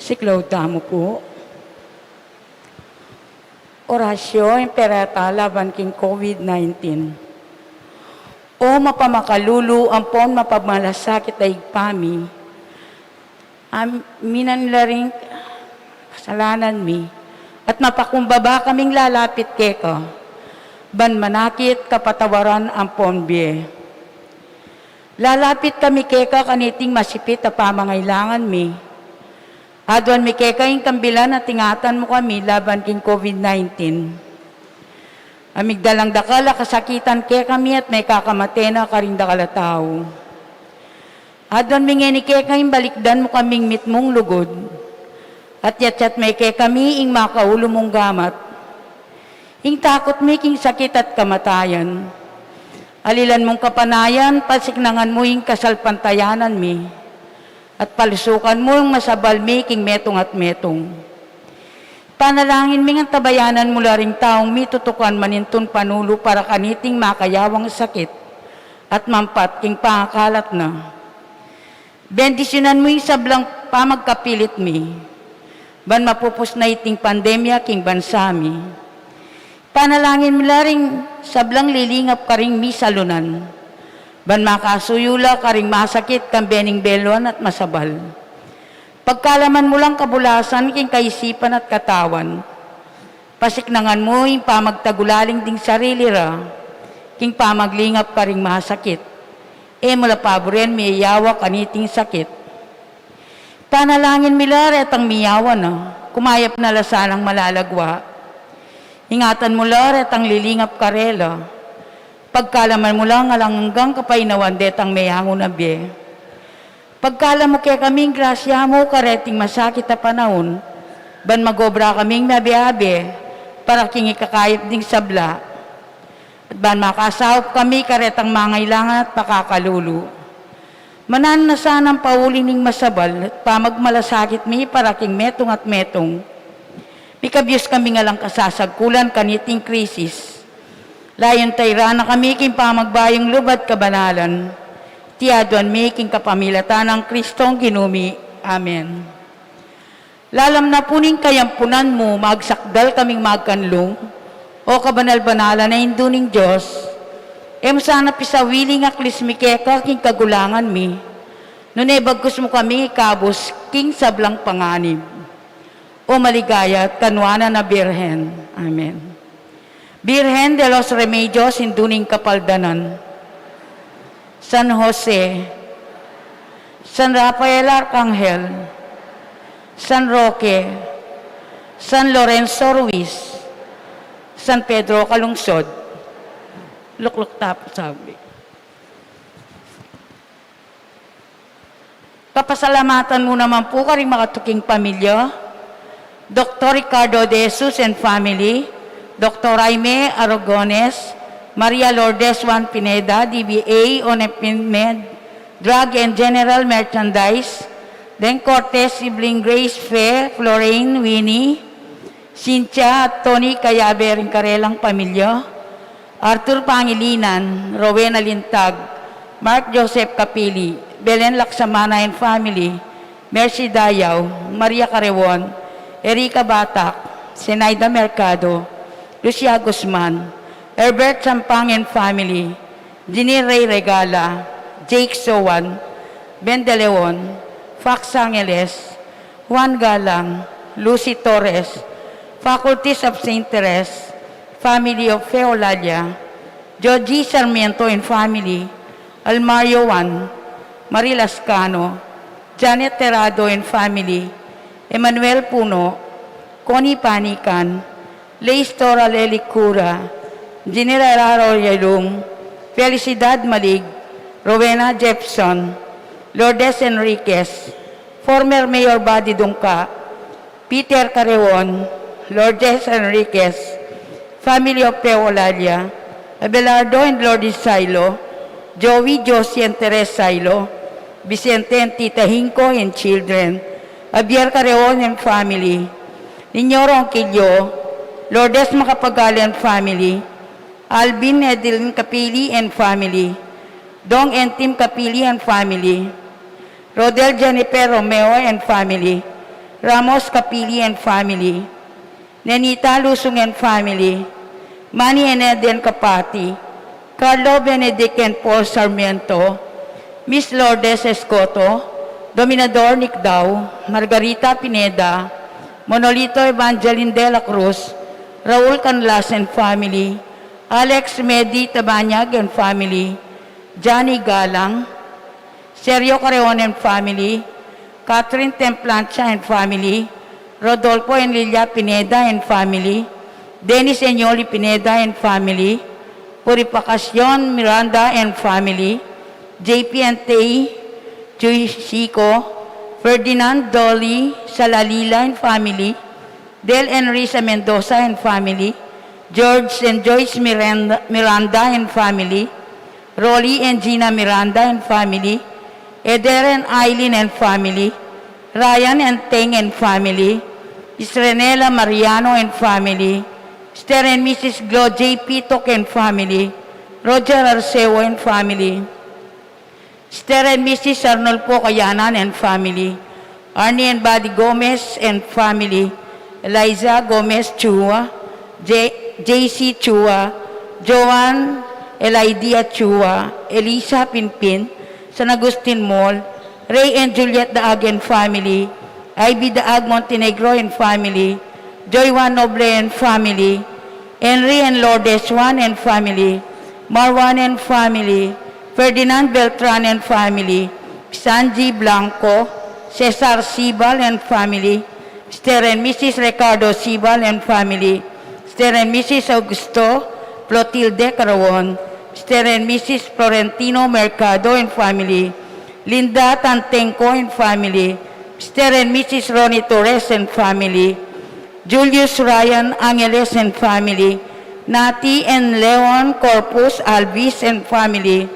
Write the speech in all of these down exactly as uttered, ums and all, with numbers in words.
Siklaud tamu pu. Orasyo, Imperata laban king COVID nineteen. O mapamakalulu ampon mapamalasakit a Ibpa mi, aminan la ring kasalanan mi, at mapakumbaba kaming lalapit keka, ban manakit kapatawaran ampon bie. Lalapit kami keka kaniting masipit a pamangailangan mi. Aduan mi keka ing kambilan at ingatan mu kami laban king COVID nineteen. Amigdalang dakal a kasakitan kekami at mekakamate na karing dakal a tau. Aduan mi ngeni keka ing balikdan mu kaming mitmung lugud, at yatyat me kekami ing makaulu mung gamat. Ing takut mi king sakit at kamatayan. Alilan mung kapanayan, pasiknangan mu ing kasalpantayanan mi, at palusukan mu ing masabal mi king metung at metung. Panalangin mi ngan tabayanan mu la ring taung mitutukan manintun panulu para kaniting makayawang sakit at mampat king pangakalat na. Bendisyunan mu ing sablang pamagkapilit mi, ban mapupus na iting pandemya king bansa mi. Panalangin mu la ring sablang lilingap karing misalunan, ban makasuyu la karing masakit kambe ning beluan at masabal. Pagkalaman mu lang kabulasan king kaisipan at katawan. Pasiknangan mu ing pamagtagulaling ding sarili ra king pamaglingap karing masakit. E mu la paburen miyayawa kaniting sakit. Panalangin mi la retang miyawa na, kumayap na la sanang malalagwa. Ingatan mu la retang lilingap karela. Pagkalaman mu lang alang anggang kapainawan detang meyangu na bie. Pagkalam mu kekami ing grasya mu kareting masakit a panaun, ban magobra kaming mabiabe para king ikakayap ding sabla, at ban makasaup kami karetang mangailangan at pakakalulu. Mananu na sanang pauli ning masabal at pamagmalasakit mi para king metung at metung. Mikabyus kami ngan lang kasasagkulan kaniting krisis. Layun tairan na kami king pamagbayung lub at kabanalan. Iti aduan mi king kapamilatan nang Kristong Ginu mi. Amen. Lalam na pu ning kayampunan mu, magsakdal kaming magkanlung, O kabanal-banalan a Indu ning Dios. E mu sana pisawili ing aklis mi keka king kagulangan mi, nune bagkus mu kaming ikabus king sablang panganib. O maligaya at kanuanan a Birhen. Amen. Birhen de los Remedios, Indu ning Kapaldanan. San Jose, San Rafael Arkanghel, San Roque, San Lorenzo Ruiz, San Pedro Calungsod. Lukluk tamu pu sabli. Kapasalamatan mu naman pu karing makatuking pamilya, Doktor Ricardo De Jesus and family, Doktor Jaime Aragones, Maria Lourdes Juan Pineda, D B A, Onepin Med, Drug and General Merchandise, Deng Cortez, Sibling Grace, Fe, Floraine, Winnie, Cynthia at Tony Cayabe ring karelang pamilya, Arthur Pangilinan, Rowena Lintag, Mark Joseph Capili, Belen Laksamana and family, Mercy Dayaw, Maria Carewon, Erica Batak, Zenaida Mercado, Lucia Guzman, Herbert Sampang and family, Jeannie Ray Regala, Jake Sowan, Ben De Leon, Fax Angeles, Juan Galang, Lucy Torres, Faculties of Saint Therese, family of Fe Olalia, Georgie Sarmiento and family, Almario Juan, Marie Lascano, Janet Terrado and family, Emmanuel Puno, Connie Panican, Leistora Lely Cura, General Arroyo Lum, Felicidad Malig, Rowena Jepson, Lourdes Enriquez, former Mayor Buddy Dungca, Peter Carreon, Lourdes Enriquez, family of Pe Olalia, Abelardo and Lourdes Sailo, Joey, Josie and Teres Sailo, Vicente and Tita Hinco and children, Javier Carreon and family, Niño Ronquillo, Lourdes Macapagal and family, Alvin Edilin Capili and family, Dong and Tim Capili and family, Rodel Jennifer Romeo and family, Ramos Capili and family, Nenita Lusung and family, Manny and Eden Capati, Carlo Benedict and Paul Sarmiento, Miss Lourdes Escoto, Dominador Nicdao, Margarita Pineda, Monolito Evangeline de la Cruz, Raul Canlas and family, Alex Medi Tabanyag and family, Johnny Galang, Sergio Carreon and family, Catherine Templancha and family, Rodolfo and Lilia Pineda and family, Dennis and Yoli Pineda and family, Purificacion Miranda and family, J P and Tay Chuisico, Ferdinand Dolly Salalila and family, Del and Risa Mendoza and family, George and Joyce Miranda, Miranda and family, Rolly and Gina Miranda and family, Eder and Eileen and family, Ryan and Teng and family, Isrenela Mariano and family, Mister and Missus Glo J P Tok and family, Roger Arceo and family, Mister and Missus Arnulfo Kayanan and family, Arnie and Buddy Gomez and family, Eliza Gomez Chua, J-, J C Chua, Joan Elidia Chua, Elisa Pinpin, San Agustin Mall, Ray and Juliet Daag and family, Ivy Daag Montenegro and family, Joy Juan Noble and family, Henry and Lourdes Juan and family, Marwan and family, Ferdinand Beltran and family, Sanji Blanco, Cesar Sibal and family, Mister and Missus Ricardo Sibal and family, Mister and Missus Augusto Clotilde Carawon, Mister and Missus Florentino Mercado and family, Linda Tantenco and family, Mister and Missus Ronnie Torres and family, Julius Ryan Angeles and family, Nati and Leon Corpus Alvis and family,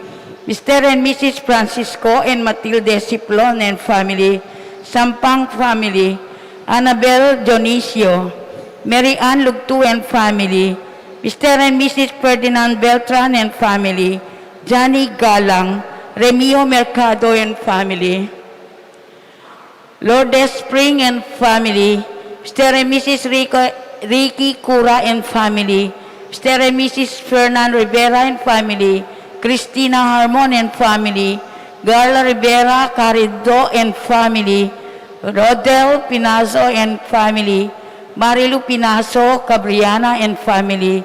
Mister and Missus Francisco and Matilde Siplon and family, Sampang family, Annabel Dionisio, Mary Ann Lugtu and family, Mister and Missus Ferdinand Beltran and family, Johnny Galang, Remio Mercado and family, Lourdes Spring and family, Mister and Missus Rico, Ricky Cura and family, Mister and Missus Fernan Rivera and family, Christina Harmon and family, Garla Rivera Carido and family, Rodel Pinazo and family, Marilu Pinazo Cabriana and family,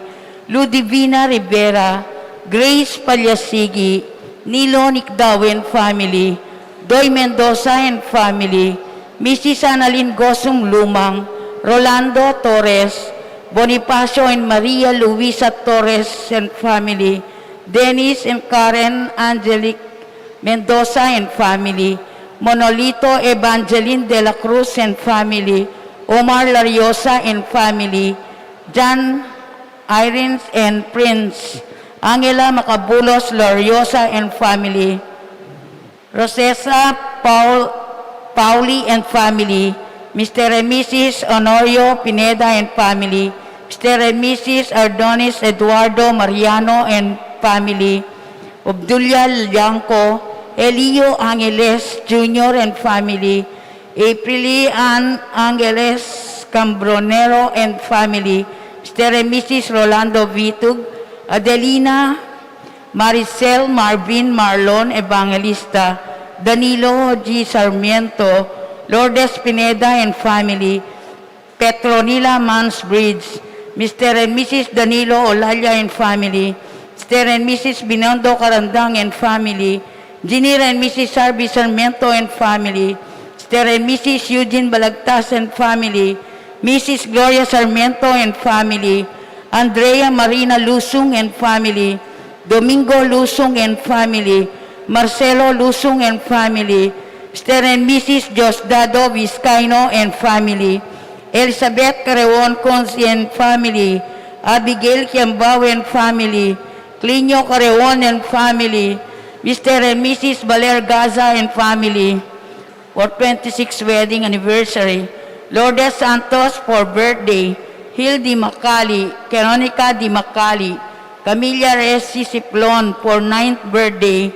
Ludivina Rivera, Grace Palyasigi, Nilo Nicdao and family, Doy Mendoza and family, Missus Annalyn Gosum Lumang, Rolando Torres, Bonifacio and Maria Luisa Torres and family, Dennis and Karen Angelic Mendoza and family, Monolito Evangeline de la Cruz and family, Omar Lariosa and family, John Irene and Prince, Angela Macabulos Lariosa and family, Rosesa Paul, Pauli and family, Mister and Missus Honorio Pineda and family, Mister and Missus Ardonis Eduardo Mariano and family, Obdulia Lianco, Elio Angeles Junior and family, Aprili Ann Angeles Cambronero and family, Mister and Missus Rolando Vitug, Adelina, Maricel Marvin Marlon Evangelista, Danilo G Sarmiento, Lourdes Pineda and family, Petronila Mansbridge, Mister and Missus Danilo Olaya and family, Mister and Missus Binondo Carandang and family, Engineer and Missus Harvey Sarmiento and family, Mister and Missus Eugene Balagtas and family, Missus Gloria Sarmiento and family, Andrea Marina Lusung and family, Domingo Lusung and family, Marcelo Lusung and family, Mister and Missus Diosdado Vizcaino and family, Elizabeth Carreon Consi and family, Abigail Kiambao and family, Clinio Carreon and family, Mister and Missus Baler Gaza and family, for twenty-sixth wedding anniversary, Lourdes Santos for birthday, Hildy Macali, Veronica Di Macali, Camilla Resi Siplon for ninth birthday,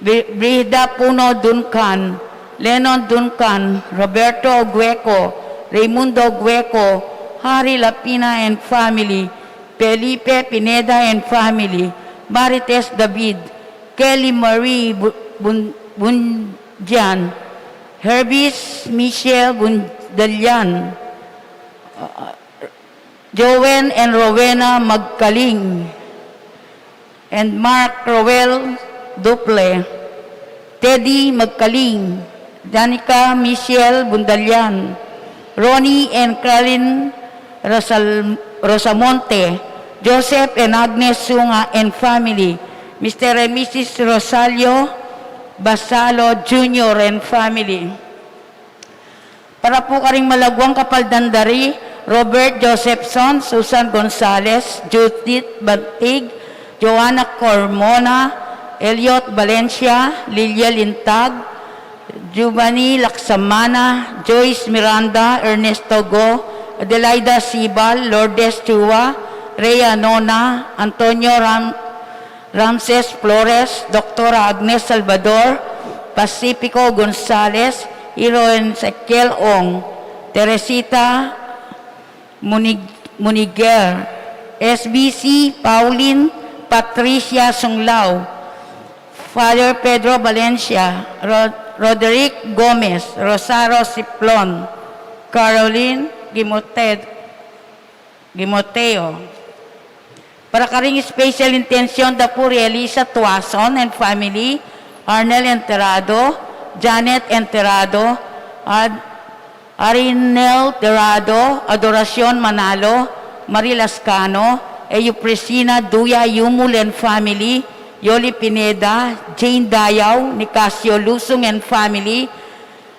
Bri-, Brida Puno Duncan, Lenon Duncan, Roberto Ogueco, Raymundo Ogueco, Harry Lapina and family, Felipe Pineda and family, Marites David, Kelly Marie Bu-, Bun-, Bundian, Hervis Michel Bundalian, uh, Joven and Rowena Magkaling, and Mark Roel Duple, Teddy Magkaling, Danica Michelle Bundalian, Ronnie and Carlin Rosal-, Rosamonte, Joseph and Agnes Sunga and family, Mister and Missus Rosalio Basalo Junior and family. Para pu karing malaguang kapaldan da ri, Robert Josephson, Susan Gonzalez, Judith Bantig, Joanna Cormona, Elliot Valencia, Lilia Lintag, Giovanni Laksamana, Joyce Miranda, Ernesto Go, Adelaida Sibal, Lourdes Chua, Rhea Nona, Antonio Ram-, Ramses Flores, Doktora Agnes Salvador, Pacifico Gonzalez, Hiro Ezekiel Ong, Teresita Munig-, Muniger, S B C Pauline Patricia Sunglao, Father Pedro Valencia, Ro-, Roderick Gomez, Rosaro Siplon, Caroline Gimoted-, Gimoteo. Para karing special intention da pu ri Elisa Tuason and family, Arnel Enterado, Janet Enterado, Ad-, Arinel Terado, Adoracion Manalo, Marie Lascano, Euprisina Duya Yumul and family, Yoli Pineda, Jane Dayaw, Nicasio Lusung and family,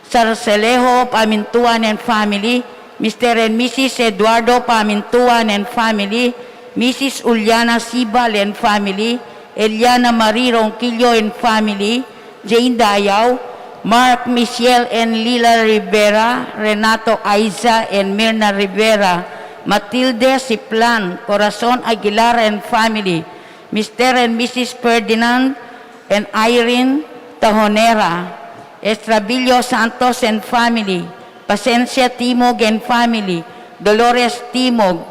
Sarcelejo Pamintuan and family, Mister and Missus Eduardo Pamintuan and family, Missus Uliana Sibal and family, Eliana Marie Ronquillo and family, Jane Dayaw, Mark, Michelle and Lila Rivera, Renato Aiza and Mirna Rivera, Matilde Siplan, Corazon Aguilar and family, Mister and Missus Ferdinand and Irene Tajonera, Estrabillo Santos and family, Pasencia Timog and family, Dolores Timog,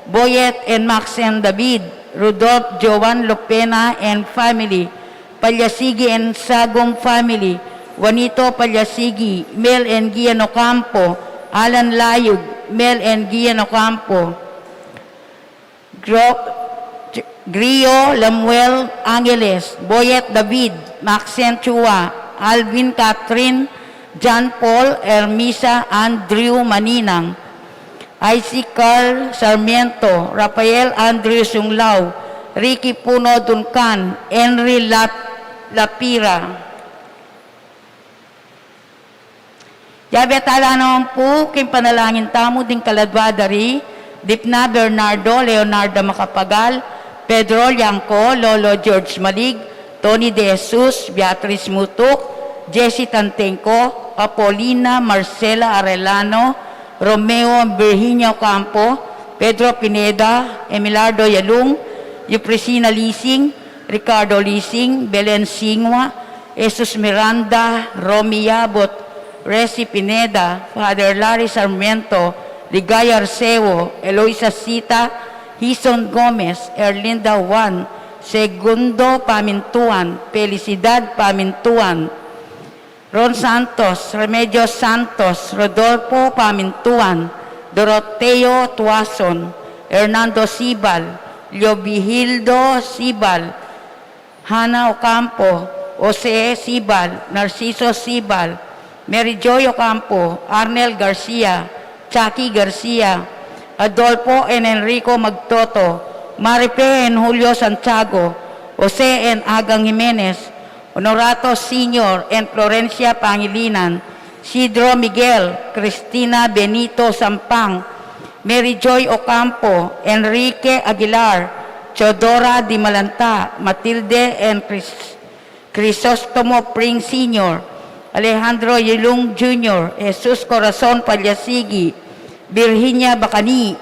Boyet and Maxen David, Rudolph Joan Lopena and family, Palyasigi and Sagum family, Juanito Palyasigi, Mel and Gian Ocampo, Alan Layug, Mel and Gian Ocampo, Gro-, Grio Lamuel Angeles, Boyet David, Maxen Chua, Alvin Catherine, John Paul, Ermisa Andrew Maninang, Isaac Carl Sarmiento, Rafael Andrew Sunglao, Ricky Puno Duncan, Henry Lap-, Lapira. Yabe tala naman pu king panalangin tamu ding kaladwa da ri Dipna Bernardo, Leonarda Macapagal, Pedro Liangco, Lolo George Malig, Tony De Jesus, Beatriz Mutuk, Jessie Tantengco, Apolina Marcela Arellano, Romeo Virginia Ocampo, Pedro Pineda, Emilardo Yalung, Euprisina Lising, Ricardo Lising, Belen Singua, Jesus Miranda, Romy Yabot, Resi Pineda, Father Larry Sarmiento, Ligaya Arceo, Eloisa Sita, Hison Gomez, Erlinda Juan, Segundo Pamintuan, Felicidad Pamintuan, Ron Santos, Remedios Santos, Rodolfo Pamintuan, Doroteo Tuason, Hernando Sibal, Leovigildo Sibal, Hana Ocampo, Jose Sibal, Narciso Sibal, Mary Joy Ocampo, Arnel Garcia, Chucky Garcia, Adolfo and Enrico Magtoto, Marife and Julio Santiago, Jose and Agang Jimenez, Honorato Senior and Florencia Pangilinan, Sidro Miguel, Cristina Benito Sampang, Mary Joy Ocampo, Enrique Aguilar, Teodora Dimalanta, Matilde and Cris-, Crisostomo Pring Senior, Alejandro Yilung Junior, Jesus Corazon Palyasigi, Virginia Bacani,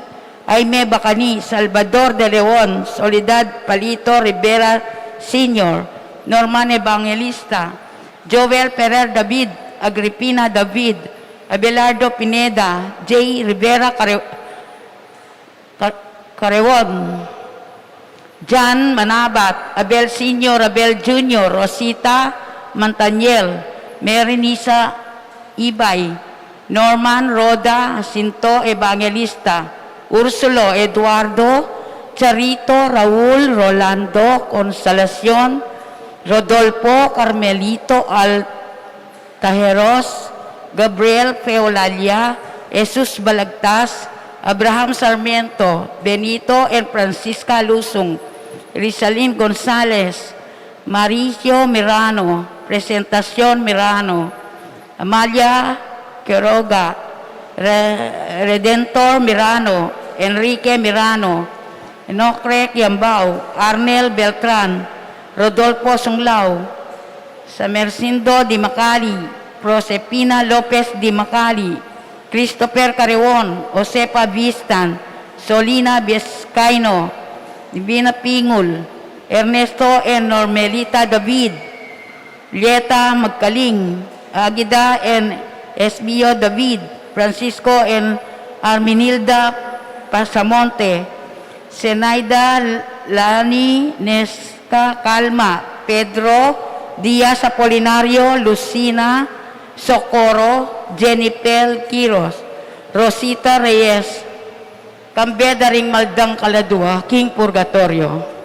Jaime Bacani, Salvador de Leon, Soledad Palito Rivera Senior, Norman Evangelista, Joel Ferrer David, Agripina David, Abelardo Pineda, J. Rivera Care-, Ca-, Carewon, John Manabat, Abel Senior, Abel Junior, Rosita Mantaniel, Mary Nisa Ibay, Norman Roda Jacinto Evangelista, Ursulo Eduardo, Charito Raul, Rolando Consolacion, Rodolfo Carmelito Altajeros, Gabriel Feolalia, Jesus Balagtas, Abraham Sarmiento, Benito and Francisca Lusung, Rizalin Gonzales, Mauricio Mirano, Presentacion Mirano, Amalia Quiroga, Re-, Redentor Mirano, Enrique Mirano, Enocre Yambao, Arnel Beltran, Rodolfo Sunglao, Samercindo Di Macali, Josefina Lopez Di Macali, Christopher Carewon, Josefa Vistan, Solina Vizcaino, Divina Pingul, Ernesto and Normelita David, Lieta Magkaling, Agida and Esbio David, Francisco and Arminilda Pasamonte, Zenaida Lani Nesca Calma, Pedro Diaz Apolinario, Lucina Socorro, Jennifer Quiros, Rosita Reyes, kambe da ring maldang kaladua king purgatorio.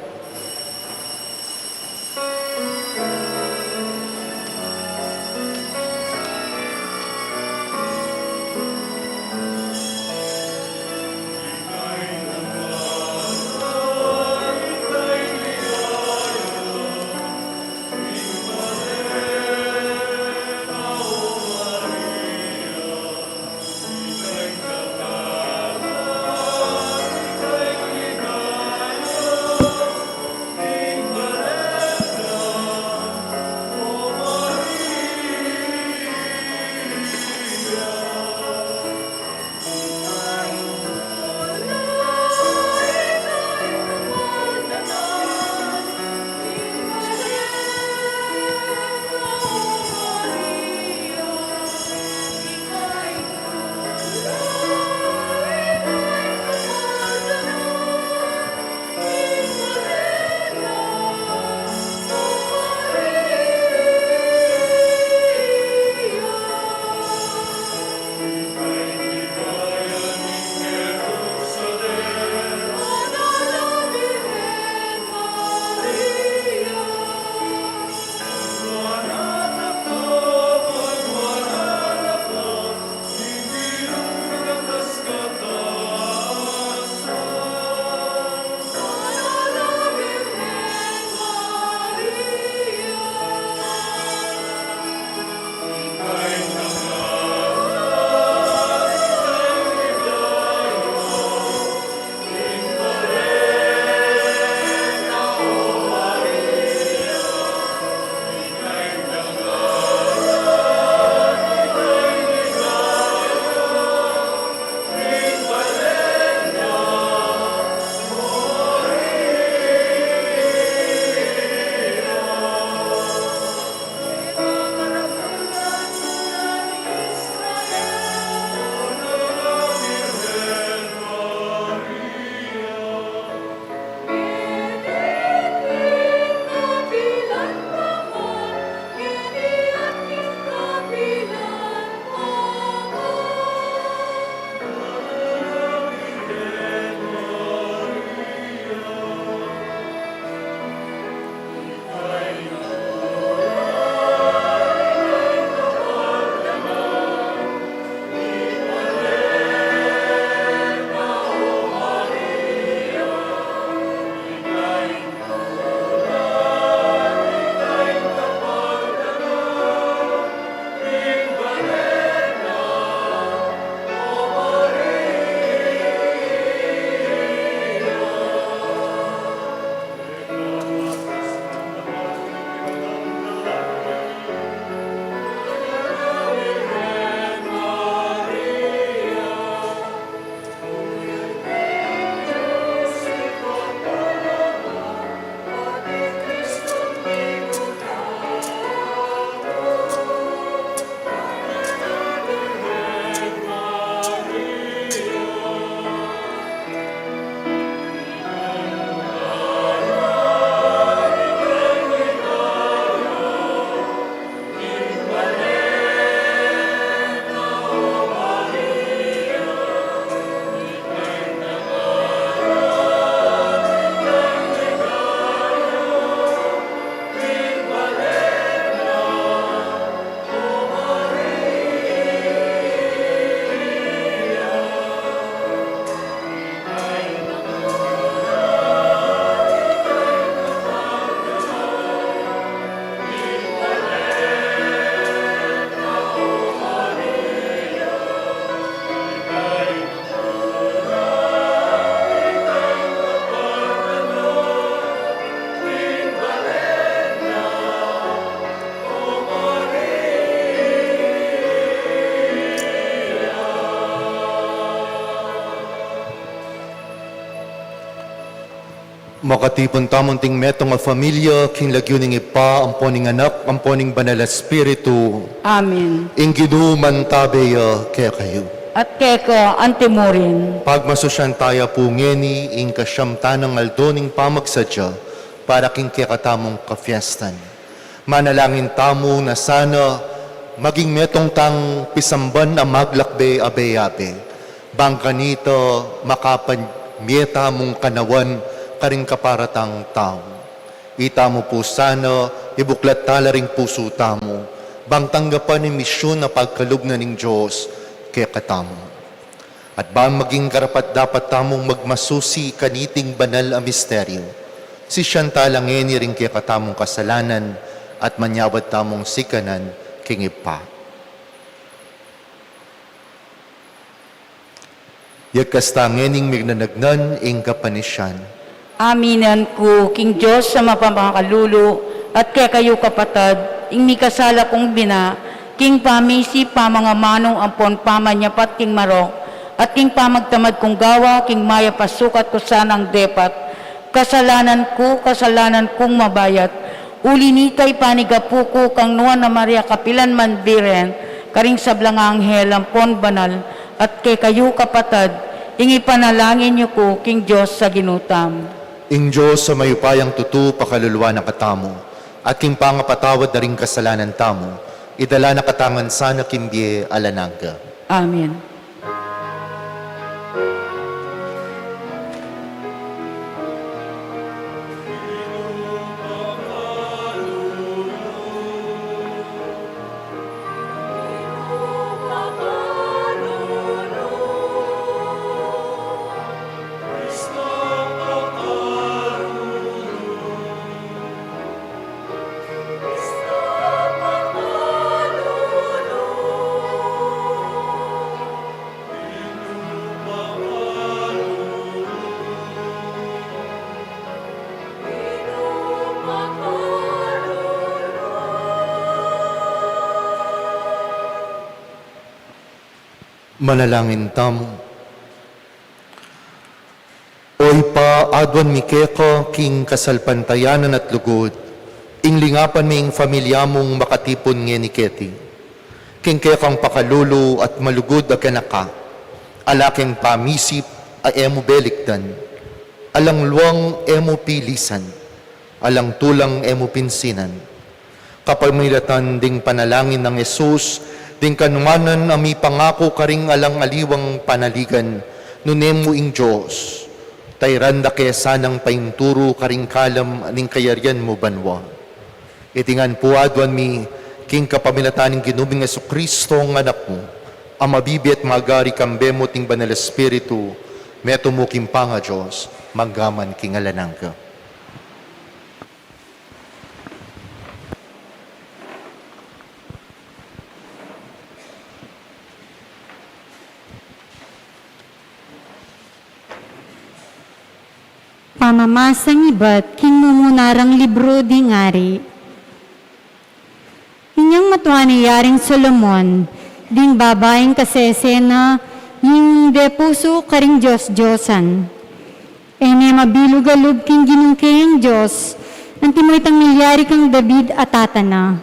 Makatipun tamu nting metung a familia, king lagyu ning Ibpa, ampo ning Anak, ampo ning Banal a Espiritu. Amen. Ing Ginu mantabe ya kekayu. At keka antimurin. Pagmasusyan taya pu ngeni ing kasyam tanang aldo ning pamagsadya para king kekatamung kafiestan. Manalangin tamu na sana maging metung tang pisamban a maglakbe abe-abe, bang kanita makapamie tamung kanawan karing kapara tang tau. Itamu pu sana ibuklat tala ring pusu tamu, bang tanggapan ing misyun a pagkalub na ning Dios kekatamu. At ban maging karapat-dapat tamung magmasusi kaniting banal a misteryo, sisian tala ngeni ring kekatamung kasalanan at manyawad tamung sikanan king Ibpa. Yagkas ta ngening mignanagnan ing kapanisian. Aminan ku king Dios a mapamakalulu, at kekayu kapatad, ing mikasala kung bina, king pamisip, pamangamanu, ampon pamanyapat king marok, at king pamagtamad kung gawa king mayap a sukat ku sanang depat. Kasalanan ku, kasalanan kung mabayat. Uli nita ipanigapu ku kang Nuan a Maria kapilan man Birhen, karing sablang anghel ampon banal, at kekayu kapatad, ing ipanalangin yu ku king Dios a Ginu tamu. Ing Dios a mayupayang tutu pakaluluan na katamu, at king pangapatawad na ring kasalanan tamu, idala na katamu ngan sana king bie alang angga. Amen. Manalangin tamu. O Ibpa, aduan mi keka king kasalpantayanan at lugud, ing lingapan me ing familia mung makatipun ngeni keti. King kekang pakalulu at malugud a ganaka, ala keng pamisip a e mu belikdan, alang luang e mu pilisan, alang tulang e mu pinsinan. Kapamilatan ding panalangin nang Jesus, ding kanuanan a mipangaku karing alang aliwang panaligan, nune mu ing Dios, tairan da ke sanang painturu karing kalam ning kayarian mu banua. Iti ngan pu aduan mi, king kapamilatan ning Ginu ming Jesucristo, ing Anak mu, a mabibie at magari kambe mu at ning Banal Espiritu, metung mu king pangaDios, mangga man king alang angga. Pamamasang ibat king mumunarang libru ding ari. Inyang matua ne yaring Solomon, ding babaing kasesena, ing depusu karing dios-diosan. E ne mabilug a lub king Ginung keyang Dios, antimo itang milyari kang David a tata na.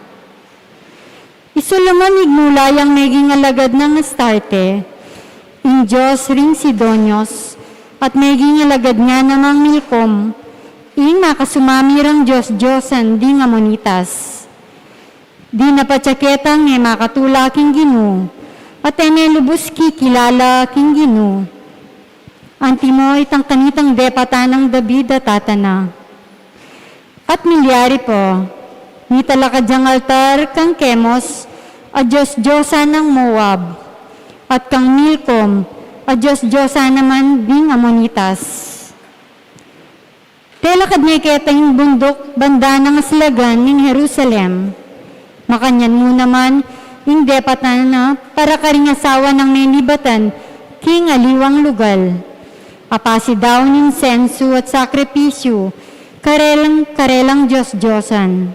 I Solomon ignu la yang meging alagad nang Astarte, ing dios ring Sidonios, at meging alagad na namang Milcom, ing makasumami rang dios-diosan ding Amonitas. Dinapat ya ketang e makatula king Ginu, at e ne lubus kikilala king Ginu. Antimo itang kanitang depatan nang David a tata na. At milyari pa, mitalakad yang altar kang Kemos, a dios-diosan nang Moab, at kang Milcom, a dios-diosan naman ding Amonitas. Telakad ne keta ing bunduk banda nang aslagan ning Jerusalem. Makanyan mu naman ing depatan na para karing asawa nang menibatan king aliwang lugal. Apasidaun insensu at sakripisyu, karelang, karelang dios-diosan.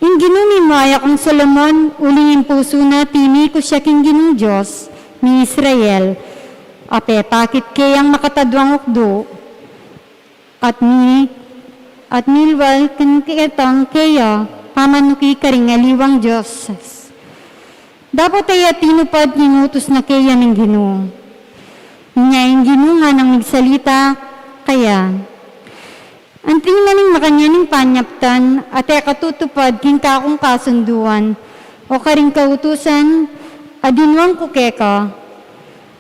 Ing Ginu mimwaya kang Solomon, uling ing pusu na tinikus ya king Ginung Dios ning Israel, a pepakit keyang makataduang ukdu. At mi, at milwal king ketang keya pamanuki karing aliwang dioses. Dapot e ya tinupad ing utus na keya ning Ginu. Inya ing Ginu nganang migsalita kaya. Anti man ing makanyan ing panyaptan, at e katutupad king kakung kasunduan, o karing kautusan a dinuan ku keka.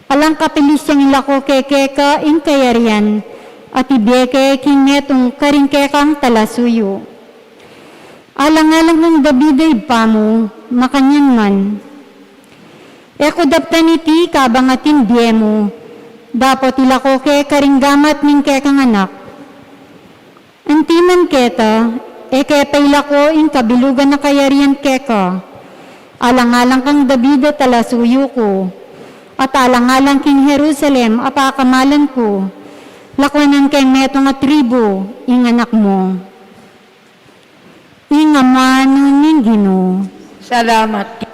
Alang kapilis yang ilako ke keka ing kayarian, at ibie ke king metung karing kekang talasuyu. Alang-alang kang David a ibpa mu, makanyan man. E ku daptan iti kabang atin bie mu, dapot ilako ke karing gamat ning kekang anak. Anti man keta, e ke pailako ing kabilugan a kayarian keka. Alang-alang kang David a talasuyu ku, at alang-alang king Jerusalem a pakamalan ku, lakwanan keng metung a tribu ing anak mu. Ing amanu ning Ginu. Salamat.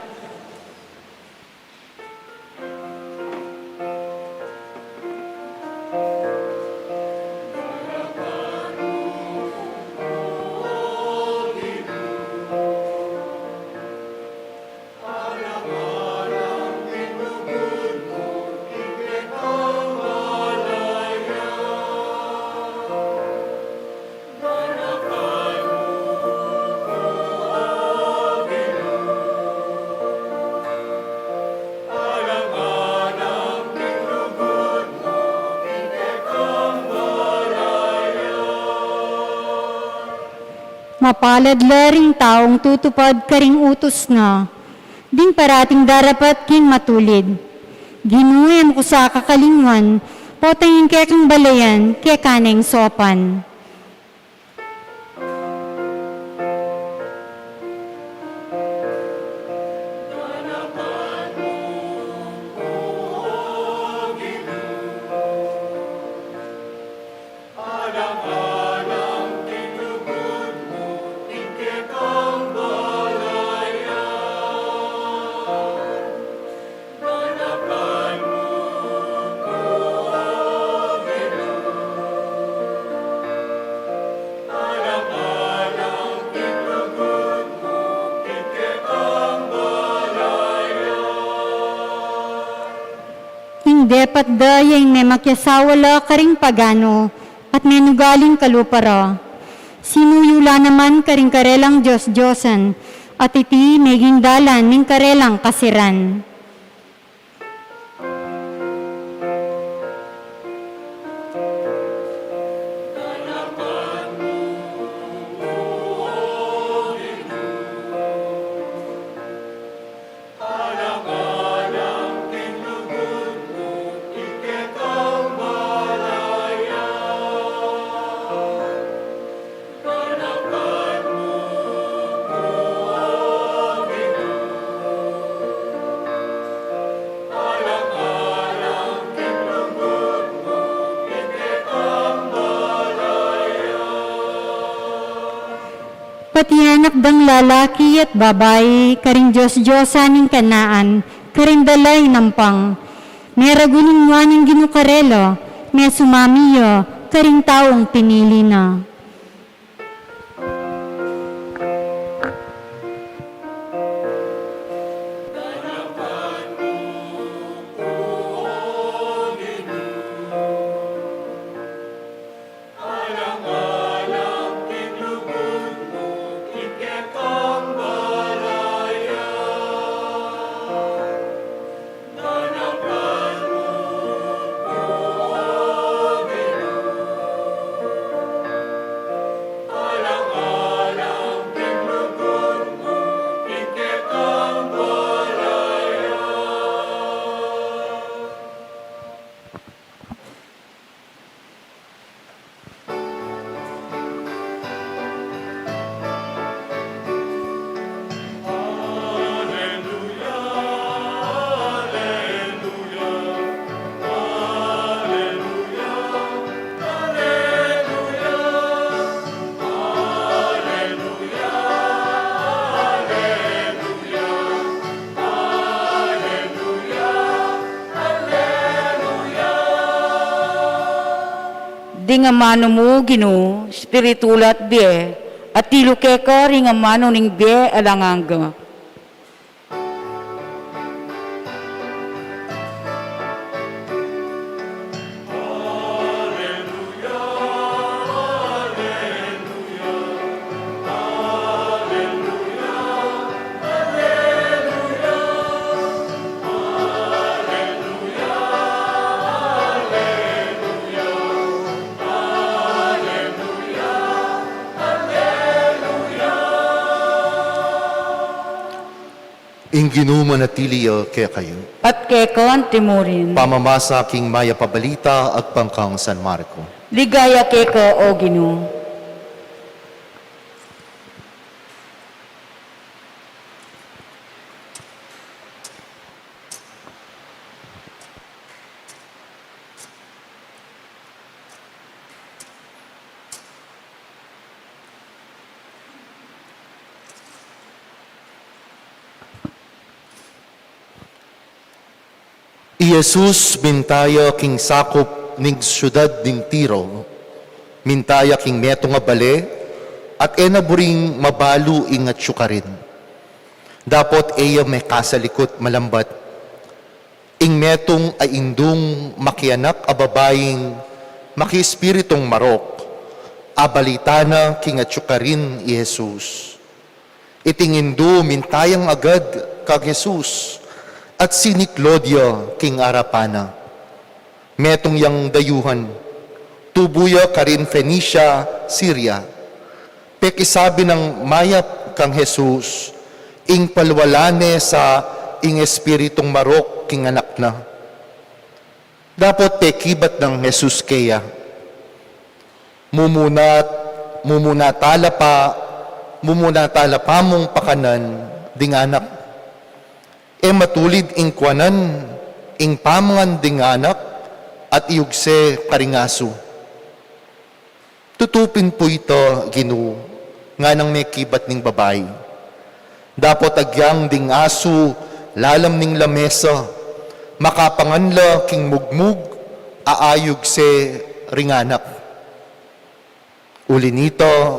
Mapalad la ring taung tutupad karing utus na, ding parating darapat king matulid. Ginu, e mu ku sa kakalingwan, potang ing kekang balayan, keka neng saupan. Ing depat da ya ing memakiasawa la karing pagano at menugaling kalupa ra. Sinuyu la naman karing karelang dios-diosan, at iti meging dalan ning karelang kasiran. Pati anak dang lalaki at babai, karing dios-diosan ning Kanaan, karin da la inampang. Meraguling wa ning Ginu karela, mesumami ya karing taung pinili na. Ding amanu mu, Ginu, espiritu la at bie, atilu keka ring amanu ning bie alang angga. Ing Ginu manatili ya kekayu. At keka antimurin. Pamamasa king mayap a balita agpang kang San Marco. Ligaya keka, O Ginu. I Jesus minta ya king sakup ning siudad ning Tiro, minta ya king metung a bale, at e na buring mabalu ing atsu karin. Dapot e ya mekasalikut, malambat, ing metung a indung makianak a babaing makiespiritung marok, abalita na king atsu karin i Jesus. Iting indu minta yang agad kang Jesus, at siniklod ya king arapan na. Metung yang dayuhan, tubu ya karin Fenicia, Syria. Pekisabi nang mayap kang Jesus, ing palwalan ne sa ing espiritung marok king anak na. Dapot pekibat nang Jesus keya, mumuna, mumuna tala pa, mumuna tala pa mung pakanan ding anak. E matulid ing kuanan ing pamangan ding anak at iyugse karing asu. Tutu pin pu ita, Ginu, nganang mekibat ning babai. Dapot agyang ding asu lalam ning lamesa, makapangan la king mugmug a ayugse ring anak. Uli nita,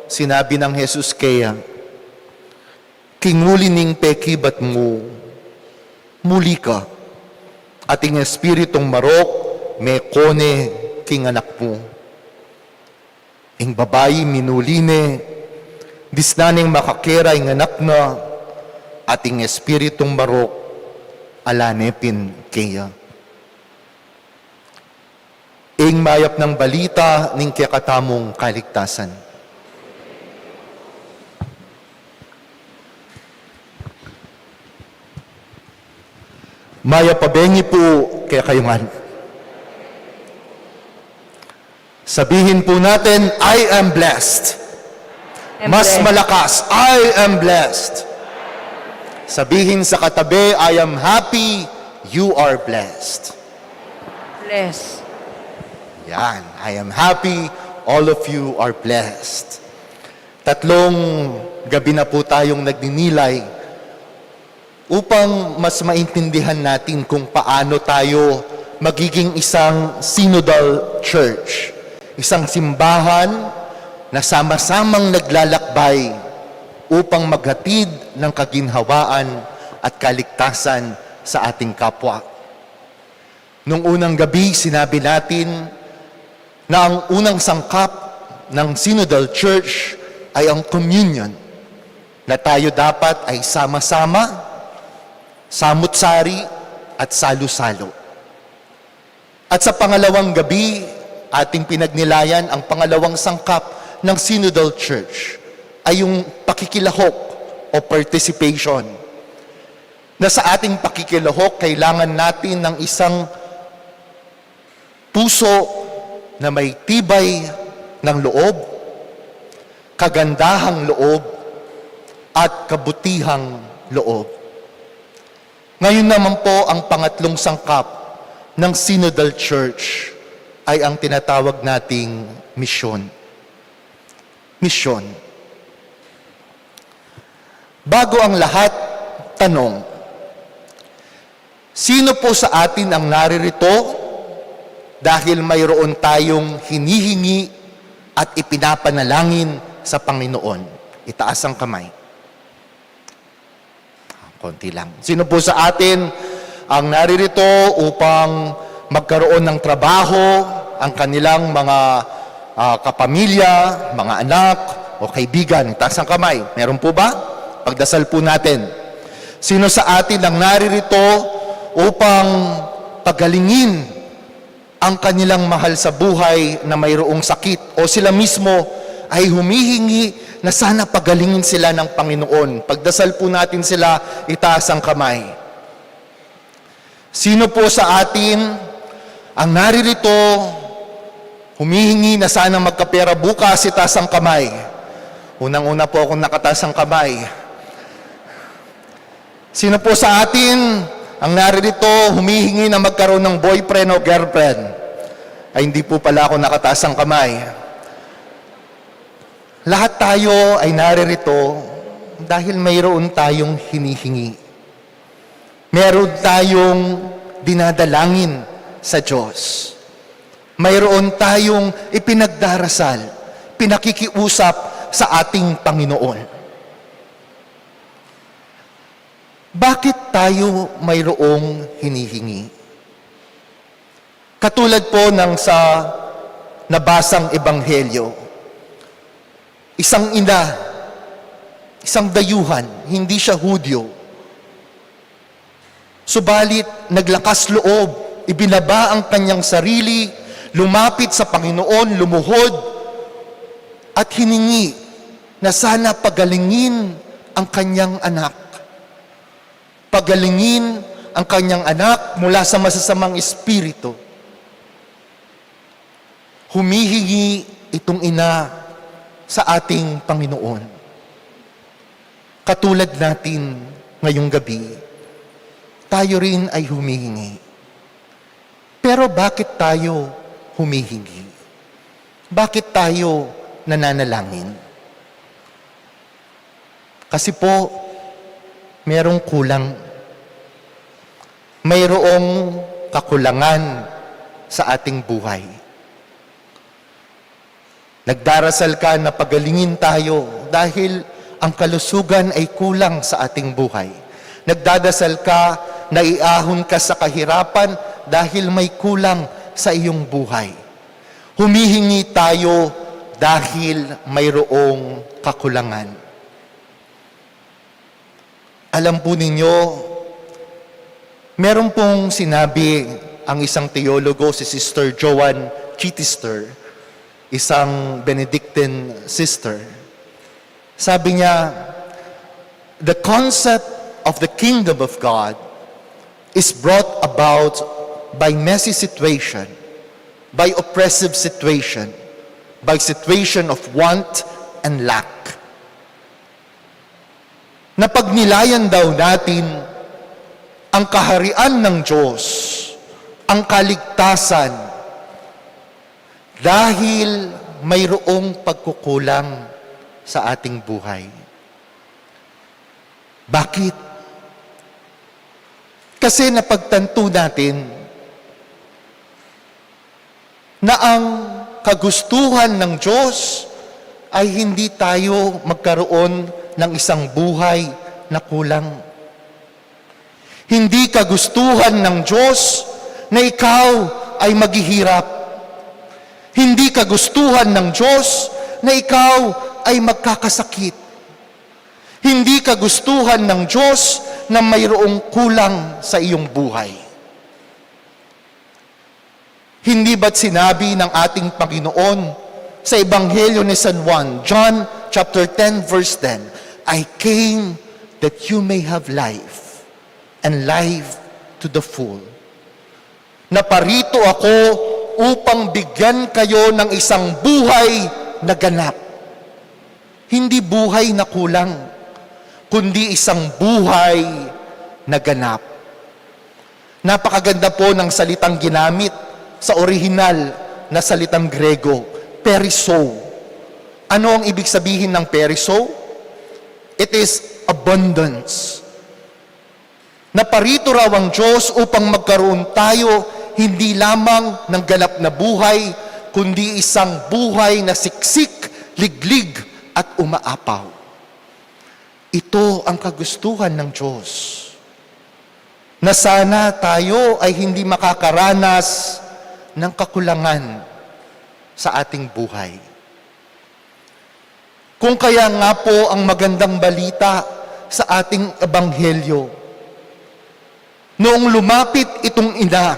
sinabi nang Jesus keya, king uli ning pekibat mu, muli ka, at ing espiritung marok meko ne king anak mu. Ing babai minuli ne, disnan neng makakera ing anak na, at ing espiritung marok ala ne pin keya. Ing mayap nang balita ning kekatamung kaligtasan. Mayap a bengi pu kekayu ngan. Sabihin pu natin, "I am blessed." Mas malakas, "I am blessed." Sabihin sa katabi, "I am happy, you are blessed." Bless. Yan, "I am happy, all of you are blessed." Tatlong gabi na po tayong nagninilay upang mas maintindihan natin kung paano tayo magiging isang synodal church, isang simbahan na sama-samang naglalakbay upang maghatid ng kaginhawaan at kaligtasan sa ating kapwa. Nung unang gabi, sinabi natin na ang unang sangkap ng Synodal Church ay ang communion, na tayo dapat ay sama-sama, samut-sari, at salu-salo. At sa pangalawang gabi, ating pinagnilayan ang pangalawang sangkap ng Synodal Church ay yung pakikilahok o participation. Na sa ating pakikilahok, kailangan natin ng isang puso na may tibay ng loob, kagandahang loob, at kabutihang loob. Ngayon naman po, ang pangatlong sangkap ng Synodal Church ay ang tinatawag nating misyon. Misyon. Bago ang lahat, tanong, sino po sa atin ang naririto dahil mayroon tayong hinihingi at ipinapanalangin sa Panginoon? Itaas ang kamay. Konti lang. Sino po sa atin ang naririto upang magkaroon ng trabaho ang kanilang mga, ah, kapamilya, mga anak o kaibigan? Itaas ang kamay. Meron po ba? Pagdasal po natin. Sino sa atin ang naririto upang pagalingin ang kanilang mahal sa buhay na mayroong sakit, o sila mismo ay humihingi na sana pagalingin sila ng Panginoon? Pagdasal po natin sila, itaas ang kamay. Sino po sa atin ang naririto, humihingi na sana magkapera bukas? Itaas ang kamay. Unang-una po akong nakataas ang kamay. Sino po sa atin ang naririto, humihingi na magkaroon ng boyfriend o girlfriend? Ay, hindi po pala ako nakataas ang kamay. Lahat tayo ay naririto dahil mayroon tayong hinihingi. Meron tayong dinadalangin sa Diyos. Mayroon tayong ipinagdarasal, pinakikiusap sa ating Panginoon. Bakit tayo mayroong hinihingi? Katulad po ng sa nabasang ebanghelyo, isang ina, isang dayuhan, hindi siya Hudyo. Subalit, naglakas loob, ibinaba ang kanyang sarili, lumapit sa Panginoon, lumuhod, at hiningi na sana pagalingin ang kanyang anak. Pagalingin ang kanyang anak mula sa masasamang espiritu. Humihingi itong ina sa ating Panginoon. Katulad natin ngayong gabi, tayo rin ay humihingi. Pero bakit tayo humihingi? Bakit tayo nananalangin? Kasi po, merong kulang. Mayroong kakulangan sa ating buhay. Nagdarasal ka na pagalingin tayo dahil ang kalusugan ay kulang sa ating buhay. Nagdadasal ka na iahon ka sa kahirapan dahil may kulang sa iyong buhay. Humihingi tayo dahil mayroong kakulangan. Alam po ninyo, meron pong sinabi ang isang teologo, si Sister Joan Chittister, isang Benedictine sister. Sabi niya, "The concept of the kingdom of God is brought about by messy situation, by oppressive situation, by situation of want and lack." Na pagnilayan daw natin ang kaharian ng Diyos, ang kaligtasan, dahil mayroong pagkukulang sa ating buhay. Bakit? Kasi napagtanto natin na ang kagustuhan ng Diyos ay hindi tayo magkaroon ng isang buhay na kulang. Hindi kagustuhan ng Diyos na ikaw ay maghihirap. Hindi kagustuhan ng Diyos na ikaw ay magkakasakit. Hindi kagustuhan ng Diyos na mayroong kulang sa iyong buhay. Hindi ba't sinabi ng ating Panginoon sa Ebanghelyo ni San Juan, John chapter ten, verse ten, "I came that you may have life, and life to the full." "Naparito ako upang bigyan kayo ng isang buhay na ganap." Hindi buhay na kulang, kundi isang buhay na ganap. Napakaganda po ng salitang ginamit sa orihinal na salitang Grego, perisou. Ano ang ibig sabihin ng perisou? It is abundance. Naparito raw ang Diyos upang magkaroon tayo Hindi lamang ng ganap na buhay, kundi isang buhay na siksik, liglig, at umaapaw. Ito ang kagustuhan ng Diyos, na sana tayo ay hindi makakaranas ng kakulangan sa ating buhay. Kung kaya nga po ang magandang balita sa ating ebanghelyo, noong lumapit itong ina